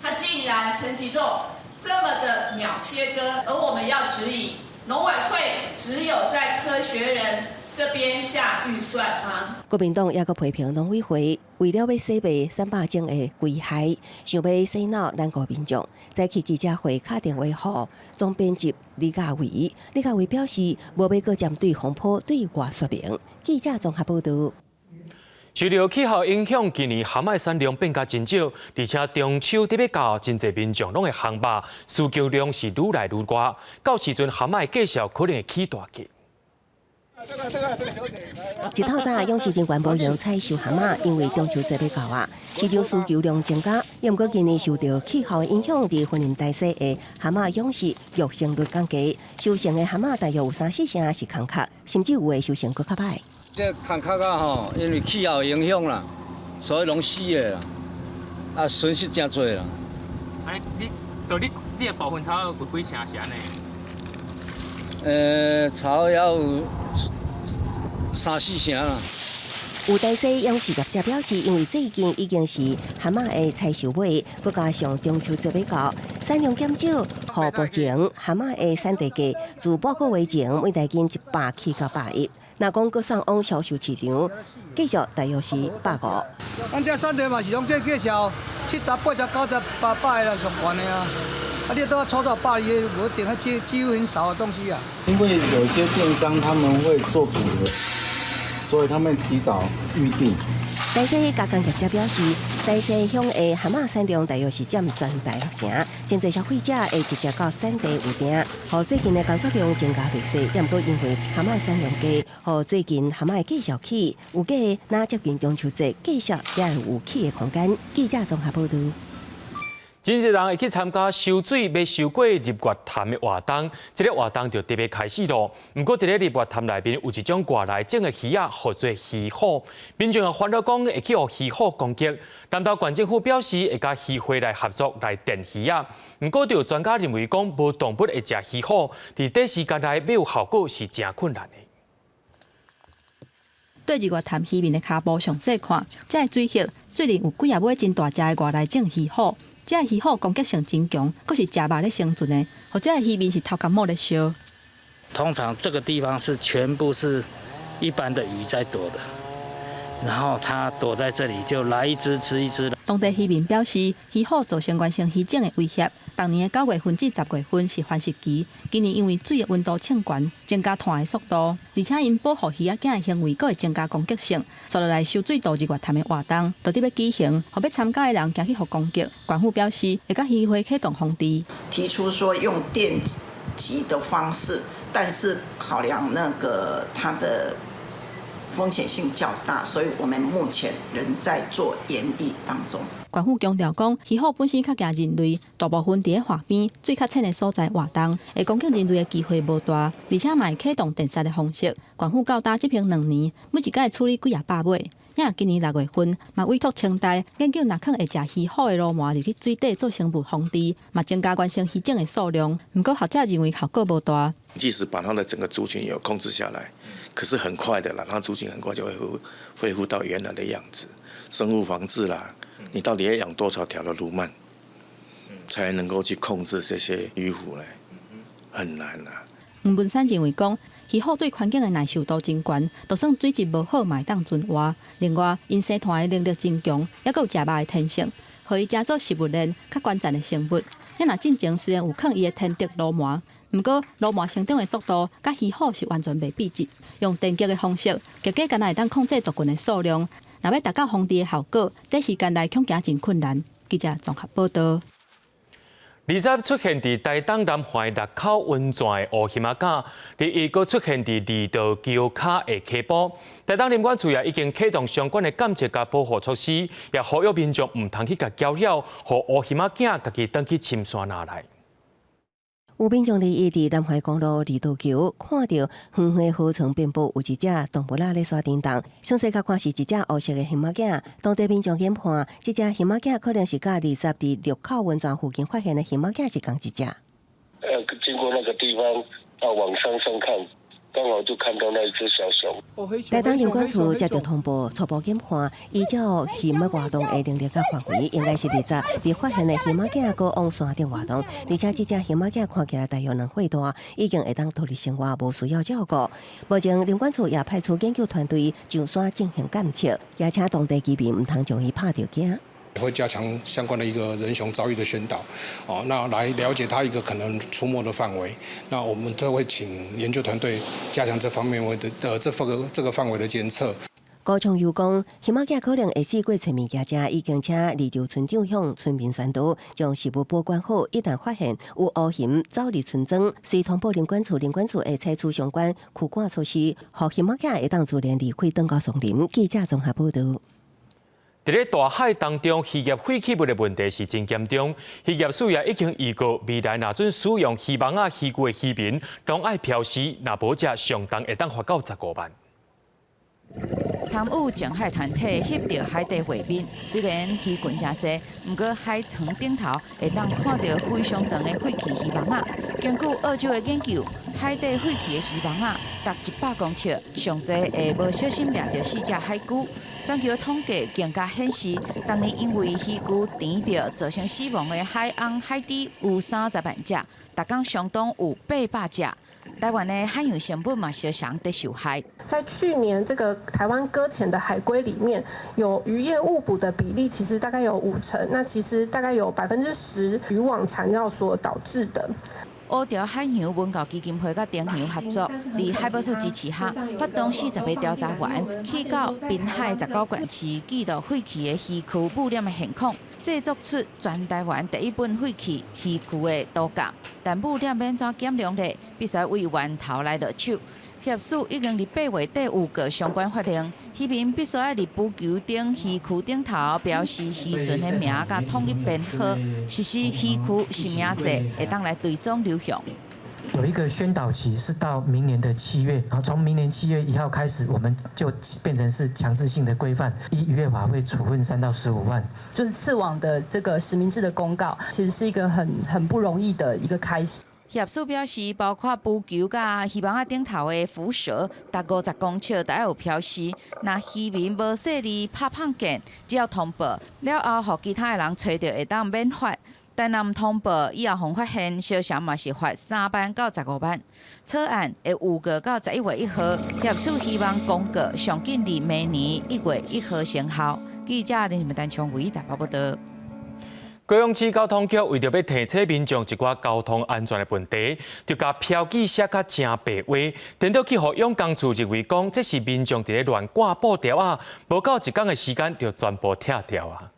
他竟然陳吉仲這麼的秒切割，而我們要質疑農委會只有在科學人這邊下預算嗎？國民黨也閣批評農委會為了欲洗白300種的危害，想欲洗腦咱國民眾。早起記者會敲電話予總編輯李家維，李家維表示無欲閣針對風波對外說明。記者綜合報導。受著氣候影響，今年蚶仔產量變甲真少，而且中秋欲到，真濟民眾攏會烘肉，需求量是愈來愈大。到時陣蚶仔價數可能會起大價。一透早，養殖人員無閒採收蚶仔，因為中秋節欲到啊，市場需求量增加。毋過今年受著氣候的影響，佇雲林台西的蚶仔養殖育成率降低，收成的蚶仔大約有三四成是空殼，甚至有的收成閣較䆀。這空殼啊吼，因為氣候影響啦，所以攏死的啦，啊損失誠濟啦。哎，你，就你你的部分差不多有幾成是按呢？差不多有三四成啦。有台西養殖業者表示，因為最近已經是蚶仔的採收尾，閣加上中秋節欲到，產量減少，予目前蚶仔的產地價自半個月前每大斤100起到110，若講閣送往銷售市場，繼續大約是150。咱這產地嘛是攏這價數，70、80、90、800啦，上懸的啊。啊，你都要炒到120，無一定，彼幾乎很少的東西啊。因為有些電商他們會做組合，所以他們提早預定。台西加工業者表示，台西鄉的蚶仔產量大約是佔全台六成，真濟消費者會直接到產地預訂。予最近的工作量增加袂細，也毋過因為蚶仔產量低，予最近蚶仔價數起，預計若接近中秋節，價數也會有起的空間。記者綜合報導。真濟人會去參加收水欲收過日月潭的活動，這个活動就特別開始囉。毋過佇咧日月潭內面有一種外來種的魚仔，號做魚虎。民眾也煩惱講會去予魚虎攻擊。南投縣政府表示會佮漁會來合作來電魚仔。毋過，就有專家認為講，無動物會食魚虎，佇短時間內欲有效果是誠困難的。對日月潭漁民的跤步上細看，這个水域最近有幾仔尾真大隻的外來種魚虎。這个魚虎攻擊性真強，閣是食肉咧生存的，予這个漁民是頭殼某咧燒。通常這個地方是全部是一般的魚在躲的，然後它躲在這裡就來一隻吃一隻。當地漁民表示，魚虎造成原生魚種的威脅。逐年的9月份至10月份是繁殖期，今年因為水的溫度升懸，增加湠的速度，而且𪜶保護魚仔囝的行為閣會增加攻擊性。紲落來收水渡日月潭的活動，就佇欲舉行，予欲參加的人驚去予攻擊。縣府表示會佮漁會啟動防治，提出說用電擊的方式，但是考量那個它的風險性較大，所以我們目前仍在做研議當中。縣府強調講，魚虎本身較驚人類，大部分佇咧岸邊水較淺的所在活動，會攻擊人類的機會無大，而且嘛會啟動電殺的方式。縣府到今執行2年，每一擺處理幾仔百尾。也今年6月份，嘛委託清大研究，若囥會食魚虎的鱸鰻入去水底做生物防治，嘛增加原生魚種的數量。毋過學者認為效果無大。即使把它的整個族群有控制下來，可是很快的啦，它族群很快就會恢復到原來的樣子。生物防治啦，你到底要養多少條的鱸鰻，才能夠去控制這些魚虎呢？很難啊。吳文山認為講，魚虎對環境的耐受度真懸，就算水質無好，嘛會當存活。另外，𪜶生湠的能力真強，猶閣有食肉的天性，予伊成做食物鏈較關鍵的生物。咱若進前雖然有囥伊的天敵鱸鰻，毋過鱸鰻成長的速度，佮魚虎是完全袂比的。用電擊的方式，結果干焦會當控制族群的數量。若欲達到防治的效果，短時間內恐驚真困難。記者綜合報導。二十出現佇台東南橫六口溫泉的烏熊仔囝，二一閣出現佇離島橋跤的溪埔。台東林管處也已經啟動相關的監測佮保護措施，也呼籲民眾毋通去共攪擾，予烏熊仔囝家己轉去深山林內。有民眾佇佇南橫公路離島橋看著遠遠河床邊部有一隻動物仔咧山頂動，詳細較看是一隻烏色的熊仔囝。當地民眾研判，這隻熊仔囝可能是佮二十佇六口溫泉附近發現的熊仔囝是仝一隻。經過那個地方，到往山上看，剛好就看到那一隻小熊。台東林管處接到通報，初步研判，依照熊的活動的能力佮範圍，應該是二十被發現的熊仔囝閣往山頂活動，而且這隻熊仔囝看起來大約2歲大，已經會當獨立生活，無需要照顧。目前林管處也派出研究團隊上山進行監測，也請當地居民毋通將伊拍著驚。會加強相關的一個人熊遭遇的宣導，哦，那來了解它一個可能出沒的範圍。那我們都會請研究團隊加強這方面的這個範圍的監測。高昌又講，熊仔囝可能會四處揣物件食，已經請離島村長向村民宣導，將食物保管好，一旦發現有烏熊走入村莊，隨通報林管處，林管處會採取相關驅趕措施，予熊仔囝會當自然離開，轉到叢林。記者綜合報導。佇咧大海當中，漁業廢棄物的問題是真嚴重。漁業署也已經預告，未來若準使用漁網仔漁具的漁民，攏愛標示，若無則上重會當罰到15萬。參與淨海團體翕著海底畫面，雖然魚群誠濟，毋過海床頂頭會當看著非常長的廢棄漁網仔。根據澳洲的研究，海底廢棄的漁網仔，逐100公尺上濟會無小心掠著四隻海龜。全球統計更加顯示，逐年因為漁具纏著造成死亡的海鰪、海豬有30萬隻，逐工相當有800隻。台灣的海洋生物嘛，相常佇受害。在去年這個台灣擱淺的海龜裡面，有漁業誤捕的比例，其實大概有5成。那其實大概有10%漁網纏繞所導致的。烏潮海洋文教基金會佮中洋合作，佇海保署支持下，發動40個調查員去到濱海19縣市記錄廢棄的漁具污染的現況，製作出全台灣第一本廢棄漁具的圖鑑。但污染欲按怎減量咧？必須為源頭來落手。協署已經佇8月底有個相關法令，漁民必須愛佇浮球頂、漁具頂頭標示漁船的名佮統一編號，實施漁具實名制，會當來追蹤流向。有一個宣導期是到明年的七月，然後從明年7月1號開始，我們就變成是強制性的規範，依漁業法會處分3到15萬。就是刺網的這個實名制的公告，其實是一個很不容易的一個開始。協署表示，包括浮球佮漁網仔頂頭的浮辊，逐50公尺都愛有標示。若漁民無細膩拍碰見，只要通報了後，予其他的人揣著會當免罰。但若毋通報，以後予發現，小嫌嘛是罰3萬到15萬。草案會預告到11月1號，協署希望公告上緊佇明年1月1號生效。記者林單長偉台北報導。高雄市交通局為著欲提醒民眾一寡交通安全的問題，就共標記寫甲誠白話，顛倒去予養工處認為講，這是民眾佇咧亂掛布條仔，無夠一工的時間就全部拆掉啊！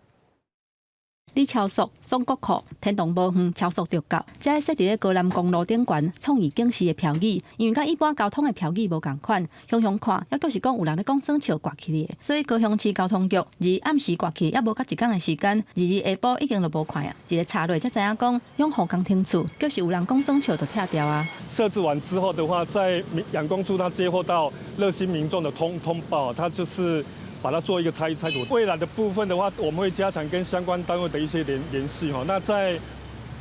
你超速，爽國庫，天堂無遠，超速就到。這个設佇咧高南公路頂懸創意警示的標語，因為佮一般交通的標語無仝款，雄雄看，猶閣是講有人咧講耍笑掛起來的。所以高雄市交通局二暗時掛起，猶無夠一工的時間，二二下晡已經就無看啊。一个查落才知影講，養護工程處就是有人講耍笑就拆掉啊。設置完之後的話，在養工處他接獲到熱心民眾的通報，他就是把它做一個拆除。未來的部分的話，我們會加強跟相關單位的一些聯繫哈。那在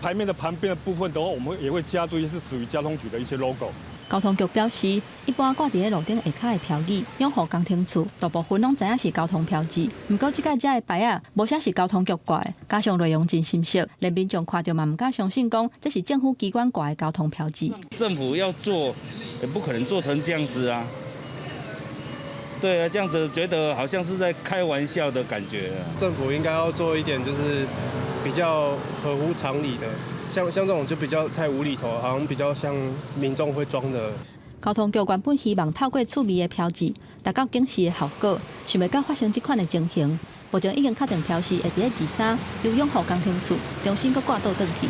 牌面的旁邊的部分的話，我們也會加注一些是屬於交通局的一些 logo。交通局表示，一般掛佇咧路頂下跤的標語，養護工程處大部分攏知影是交通標誌。毋過這擺遮的牌仔無寫是交通局掛的，加上內容真深色，連民眾看著嘛毋敢相信，講這是政府機關掛的交通標誌。政府要做，也不可能做成這樣子啊。對啊，這樣子覺得好像是在開玩笑的感覺。政府應該要做一點，就是比較合乎常理的。像這種就比較太無厘頭，好像比較像民眾會裝的。交通局原本希望透過趣味的標誌，達到警示的效果，想袂到發生這款的情形。目前已經確定標示會佇咧23由養護工程處重新閣掛倒轉去。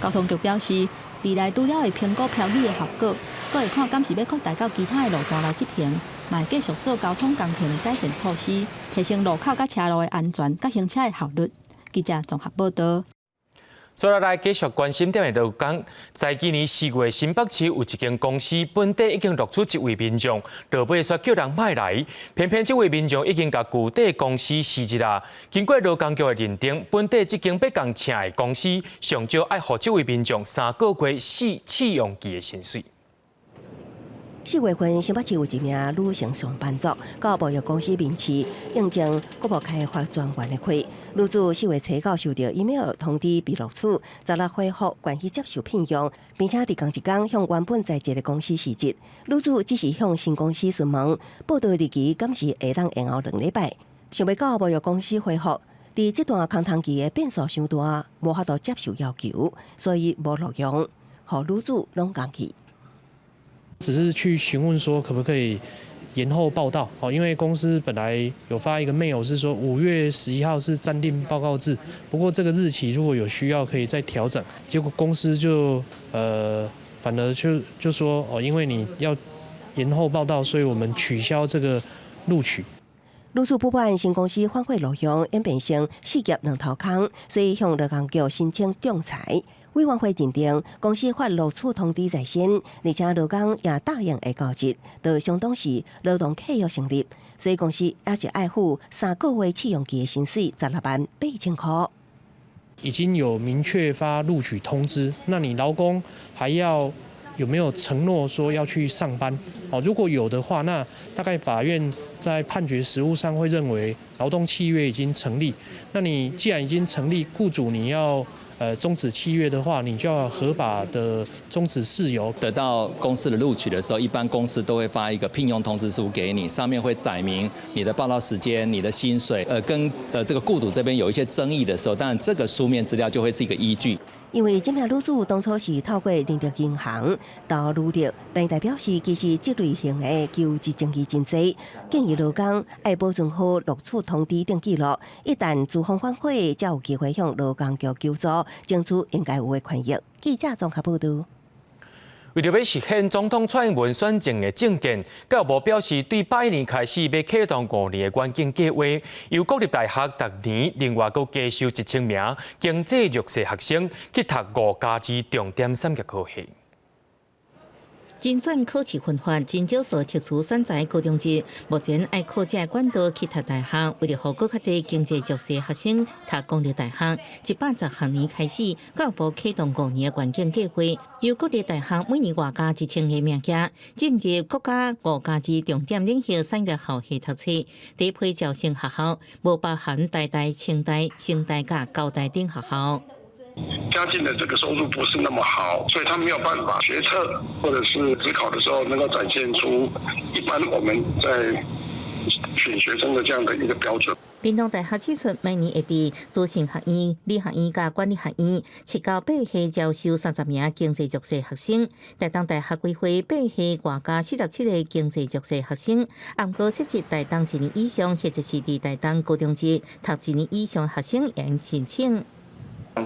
交通局表示，未來除了會評估標語的效果，閣會看敢是欲擴大到其他的路段來執行，嘛會繼續做交通工程的改善措施，提升路口佮車路的安全佮行車的效率。記者綜合報導。接落來繼續關心點的就講，在今年4月，新北市有一間公司本底已經錄取一位民眾，落尾煞叫人莫來，偏偏這位民眾已經共舊底公司辭職啦。經過勞工局的認定，本底這間欲共請的公司上少愛予這位民眾3個月試用期的薪水。4月份，新北市有一名女性上班族到貿易公司面試，應徵國貿開發專員的缺。女子4月初九收到 email 通知被錄取，16回覆願意接受聘用，並且佇仝一工向原本在職的公司辭職。女子只是向新公司詢問報到日期，敢是會當延後2禮拜。想袂到貿易公司回覆，佇這段空窗期的變數傷大，無法度接受要求，所以無錄用，予女子攏工去。只是去詢問說可不可以延後報到哦，因為公司本來有發一個 mail 是說5月11號是暫定報告制，不過這個日期如果有需要可以再調整。結果公司就反而就說哦，因為你要延後報到，所以我們取消這個錄取。女子不滿新公司反悔錄用，演變成四業兩頭空，所以向勞工局申請仲裁。委員會認定公司發錄取通知在先，而且勞工也答應會到職，就相當是勞動契約成立，所以公司也是愛付3個月試用期的薪水168,000塊。已經有明確發錄取通知，那你勞工還要有沒有承諾說要去上班？哦，如果有的話，那大概法院在判決實務上會認為勞動契約已經成立。那你既然已經成立，雇主你要終止契約的話，你就要合法的終止事由。得到公司的錄取的時候，一般公司都會發一個聘用通知書給你，上面會載明你的報到時間、你的薪水。跟這個雇主這邊有一些爭議的時候，當然這個書面資料就會是一個依據。因為這名女子當初是透過人力銀行投履歷，平台表示其實這類型的求職爭議真濟，建議勞工愛保存好錄取通知等記錄，一旦資方反悔，才有機會向勞工局求助，爭取應該有的權益。記者綜合報導。為著欲實現總統蔡英文選前的政見，教育部表示，對81年開始欲啟動5年的遠景計劃，由國立大學逐年另外閣加收1000名經濟弱勢學生去讀5+2重點產業科系。甄選考試頻發，真少數特殊選才高中職，目前愛靠這管道去讀大學，為著予閣較濟經濟弱勢學生讀公立大學，110學年開始，教育部啟動5年的願景計劃，由國立大學每年外加1000個名額，進入國家5+2重點領域產業學系讀冊，第一批招生學校無包含台大、清大、成大佮交大等學校。家境的這個收入不是那麼好，所以他沒有辦法學測或者是指考的時候能夠展現出一般我們在選學生的這樣的一個標準。屏東大學指出，每年會佇資訊學院、理學院佮管理學院七到八系招收30名經濟弱勢學生。台東大學規劃八系外加47個經濟弱勢學生，毋過設置台東一年以上或者是佇台東高中職讀一年以上學生會用申請。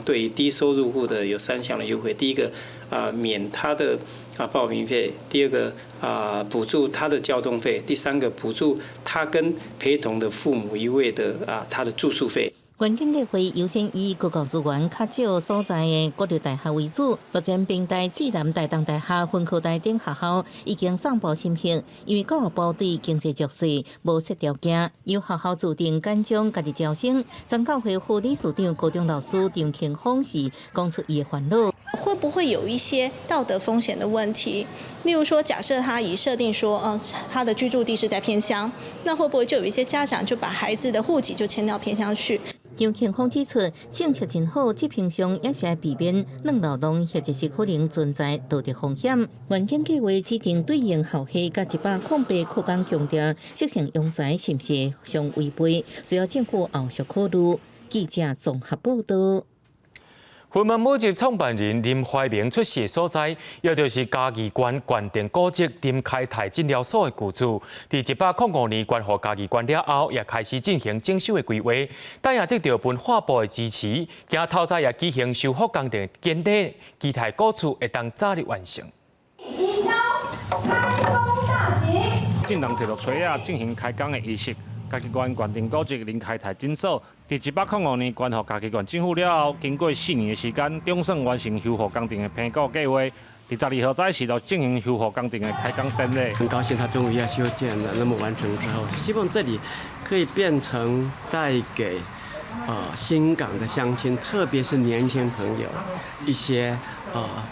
對於低收入戶的有三項的優惠，第一個啊免他的報名費，第二個啊補助他的交通費，第三個補助他跟陪同的父母一位的他的住宿費。願景計劃優先以高教資源較少所在的國立大學為主，目前屏大、暨南、台東大學、雲科大等學校已經送報審核，因為教育部對經濟弱勢無設條件，由學校自定簡章家己招生。全教會副理事長高中老師張慶峰是講出伊的煩惱。會不會有一些道德風險的問題？例如說，假設他已設定說，他的居住地是在偏鄉，那會不會就有一些家長就把孩子的戶籍就遷到偏鄉去？張慶峰指出，政策真好，執行上也是愛避免軟漏洞，或者是可能存在道德風險。願景計劃指定對應校系，佮108課綱強調，適性揚才是毋是相違背，需要政府後續考慮。記者綜合報道。雲門舞集創辦人林懷民出世的所在，也就是嘉義縣縣定古蹟林開泰診療所的舊址，佇105年捐予嘉義縣了後，也開始進行整修的規劃，但也得著文化部的支持，今透早也舉行修復工程典禮，期待古厝會當早日完成。已敲開工大吉。眾人提著錘仔進行開工的儀式。嘉義縣縣定古蹟林開泰診所，佇105年捐予嘉義縣政府了後，經過4年的時間，總算完成修復工程的評估計劃。佇12號早時就進行修復工程的開工典禮。很高興他終於要修建了，那麼完成之後，希望這裡可以變成帶給新港的鄉親，特別是年輕朋友一些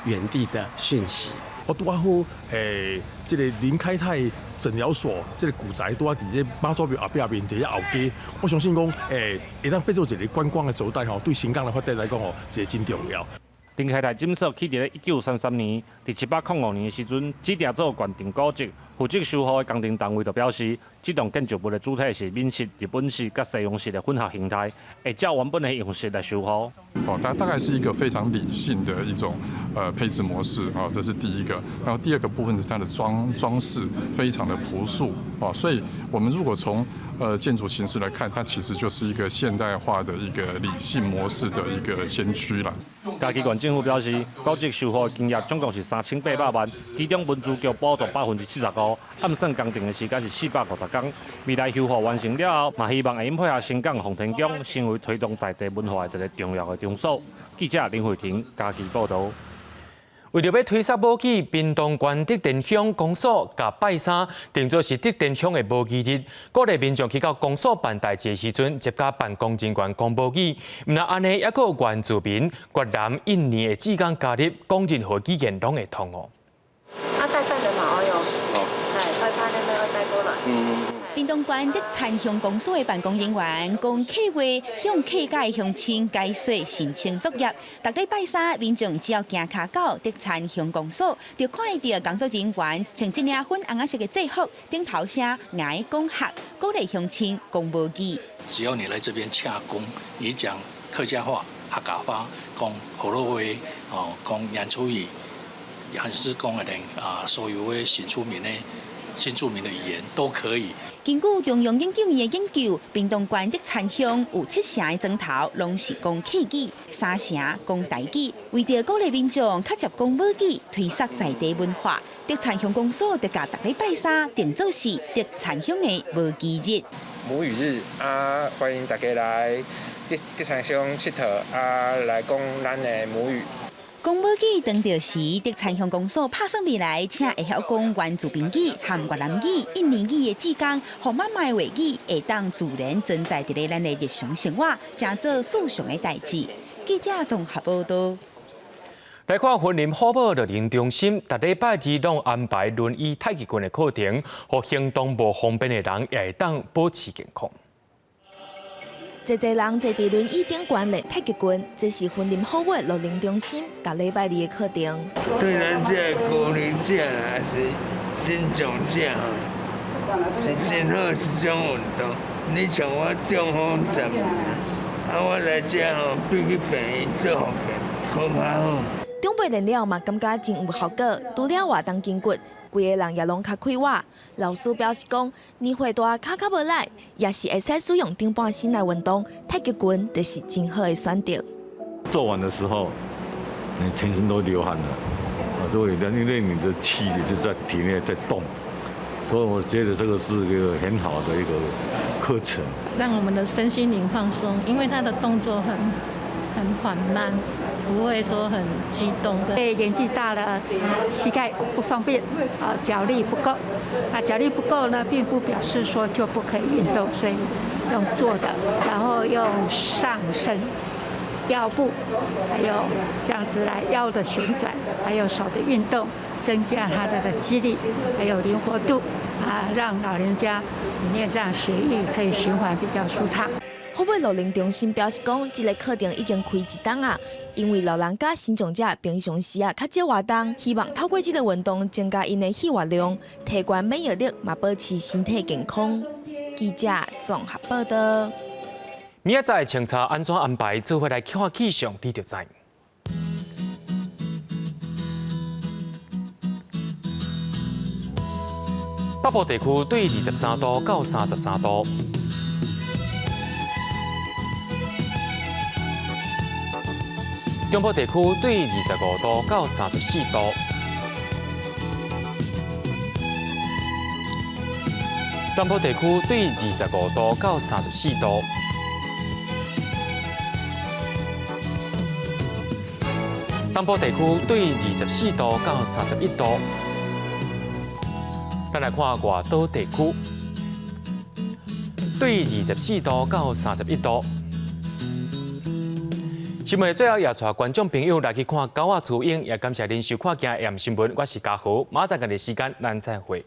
遠地的訊息。我拄仔好，這个林開泰診療所，這个古宅拄仔佇這媽祖廟後壁面佇遐後街，我相信講，會當變做一个觀光的軸帶吼，對新港的發展來講吼，一个真重要。林開泰診所起佇咧1933年，佇105年的時陣，指定做縣定古蹟，負責修復的工程單位就表示，這棟建築物的主體是閩式、日本式佮西洋式的混合形態，會照原本的樣式來修復。哦，它大概是一個非常理性的一種配置模式啊，這是第一個。然後第二個部分是它的裝飾非常的樸素啊，所以我們如果從建築形式來看，它其實就是一個現代化的一個理性模式的一個先驅啦。嘉義縣政府表示，古蹟修復的金額總共是3800萬，其中文資局補助75%，按算工程的時間是450天。未來修復完成了後，嘛希望會用配合新港奉天宮，成為推動在地文化的一個重要的場所。記者林慧婷嘉義報導。為著欲推捒母語，屏東縣竹田鄉公所共拜三定做是竹田鄉的母語日，鼓勵民眾去到公所辦代誌的時陣，集佮辦公人員講母語。毋但按呢，猶閣有原住民、越南、印尼的志工加入，講任何語言攏會通哦。啊，帶飯的嘛，哦喲，來，快把那個帶過來。屏東縣竹田鄉公所的辦公人員講客話，向客家的鄉親解說申請作業。逐禮拜三，民眾只要行跤到竹田鄉公所，就看會著工作人員穿這領粉紅仔色的制服，頂頭聲𠊎講客，鼓勵鄉親講母語。只要你來這邊洽公，你講客家話、客家話、講河洛話、哦，講原住語，還是講的啊，所有的新住民的新住民的語言都可以。根據中央研究院的研究，屏東縣竹田鄉有7成的莊頭攏是講客語，3成講台語。為著鼓勵民眾較捷講母語，推捒在地文化，竹田鄉公所就共逐禮拜三定做是竹田鄉的母語日。母語日啊，歡迎大家來竹田鄉𨑨迌啊，來講咱的母語。講母語當著時，竹田鄉公所拍算未來，請會曉講原住民語、含越南語、印尼語的志工，予媽媽的話語會當自然存在佇咧咱的日常生活，成做日常的代誌。記者綜合報道。來看雲林虎寶樂齡中心，逐禮拜二攏安排輪椅太極拳的課程，予行動無方便的人也會當保持健康。濟濟人坐佇輪椅頂懸練太極拳，這是雲林虎尾樂齡中心逐禮拜二的課程。對咱這個高齡者還是身障者吼，是真好一種運動。你像我中風10年，啊，我來這吼比去病院做復健，閣較好。長輩練了嘛，感覺真有效果。除了活動筋骨，規个人也攏較快活。老師表示講，年歲大跤較無力，也是會使使用頂半身來運動，太極拳就是真好的選擇。做完的時候，你全身都流汗了，啊，對，因為你的氣也是在體內在動，所以我覺得這個是一個很好的一個課程，讓我們的身心靈放鬆，因為他的動作很緩慢。不會說很激動的。年紀大了，膝蓋不方便，啊，腳力不夠，啊，腳力不夠呢，並不表示說就不可以運動，所以用坐的，然後用上身腰部，還有這樣子來腰的旋轉，還有手的運動，增加他的肌力，還有靈活度啊，讓老人家裡面這樣血液可以循環比較舒暢。虎尾老齡中心表示講，這個課程已經開一冬啊，因為老人家身障者平常時啊較少活動，希望透過這個運動增加𪜶的血活量，提懸免疫力，嘛保持身體健康。記者綜合報道。明仔載清查按怎安排？做伙來看氣象，你就知。北部地區對23度到33度。中部地區對25度到34度。南部地區對25度到34度。東部地區對24度到31度。咱來看外島地區，對24度到31度。新聞最後也帶觀眾朋友來去看狗仔雛鷹，也感謝您收看今日新聞。我是嘉豪，明仔載仝時間咱再會。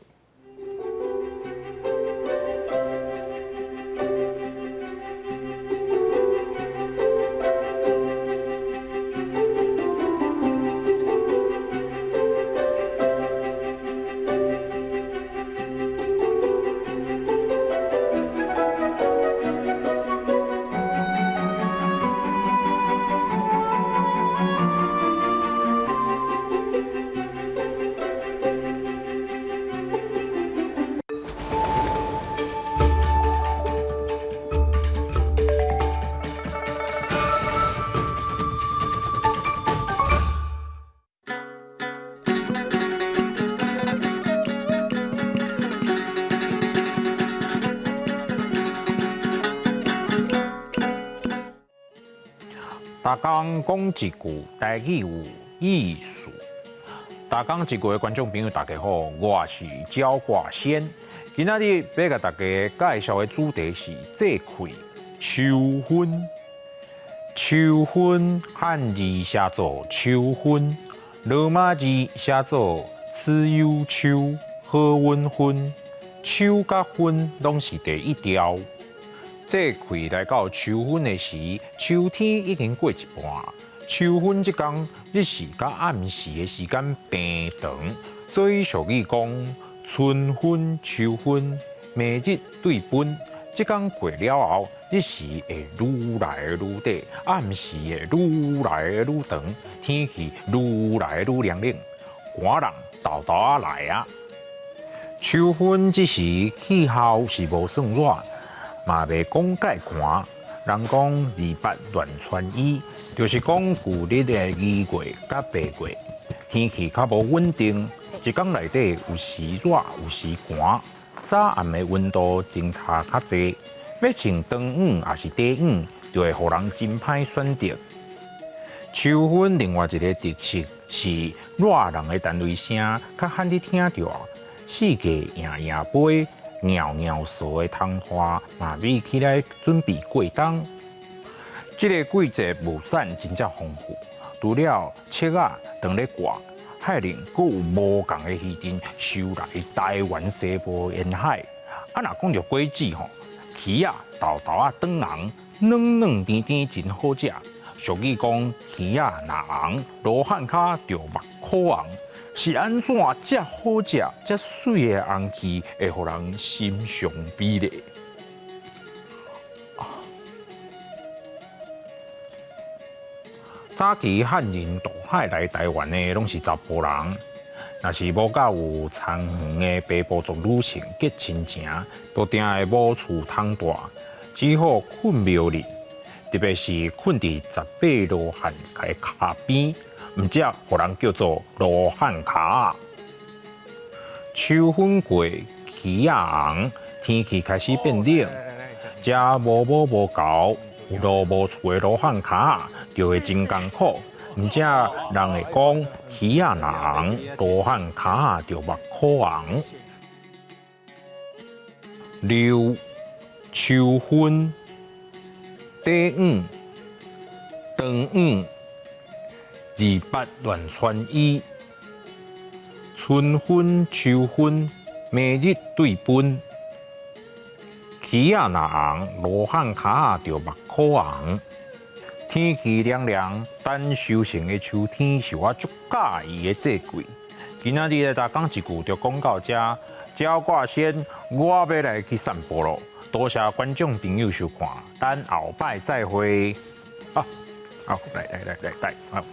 逐工講一句台語有意思。逐工一句的觀眾朋友，大家好，我是焦掛仙。今仔日欲共大家介紹的主題是節氣秋分。秋分漢字寫做秋分，羅馬字寫做此有秋，好運分。秋佮分攏是第一調。節氣來到秋分的時，秋天已經過一半。秋分這工日時佮暗時的時間變長，所以俗語講春分秋分，暝日對分。這工過了後，日時會愈來愈短，暗時會愈來愈長，天氣愈來愈涼冷，寒人沓沓仔來啊！秋分這時氣候是無算熱，嘛袂講介寒。人講二八亂穿衣，就是講舊曆的2月佮8月，天氣較無穩定，一工內底有時熱有時寒，早暗的溫度相差較濟，欲穿長衫抑是短衫，就會予人真歹選擇。秋分另外一個特色是熱人的單位聲較罕得聽著，四界營營飛。蟯蟯蟅的窗花嘛，比起來準備過冬。這個季節物產真正豐富，除了粟仔當咧掛，海裡閣有無仝的魚陣收來台灣西部沿海。啊，若講著果子吼，柿仔沓沓仔轉紅，軟軟甜甜真好食。俗語講，柿仔若紅，羅漢跤就目箍紅。是按怎遮好食、遮媠的紅柿會予人心上美麗？早期漢人渡海來台灣的，攏是查埔人。若是無佮有田園的平埔族女性結親情，都定會無厝通蹛，只好睏廟裡，特別是睏佇18羅漢的跤邊。毋才予人叫做羅漢跤。秋分過，柿仔紅，天氣開始變冷，遮無母無猴、有路無厝的羅漢跤就會真艱苦。毋才人會講柿仔若紅，羅漢跤就目箍紅。六秋分，短羽，長五28亂穿衣，春分秋分，暝日對分。起仔若紅，羅漢跤仔就目箍紅。天氣涼涼，等收成的秋天是我足佮意的節季。今仔日來逐工一句就講到遮，鳥掛先，我欲來去散步囉。多謝觀眾朋友收看，咱後擺再會。啊，好，來來來來來，好。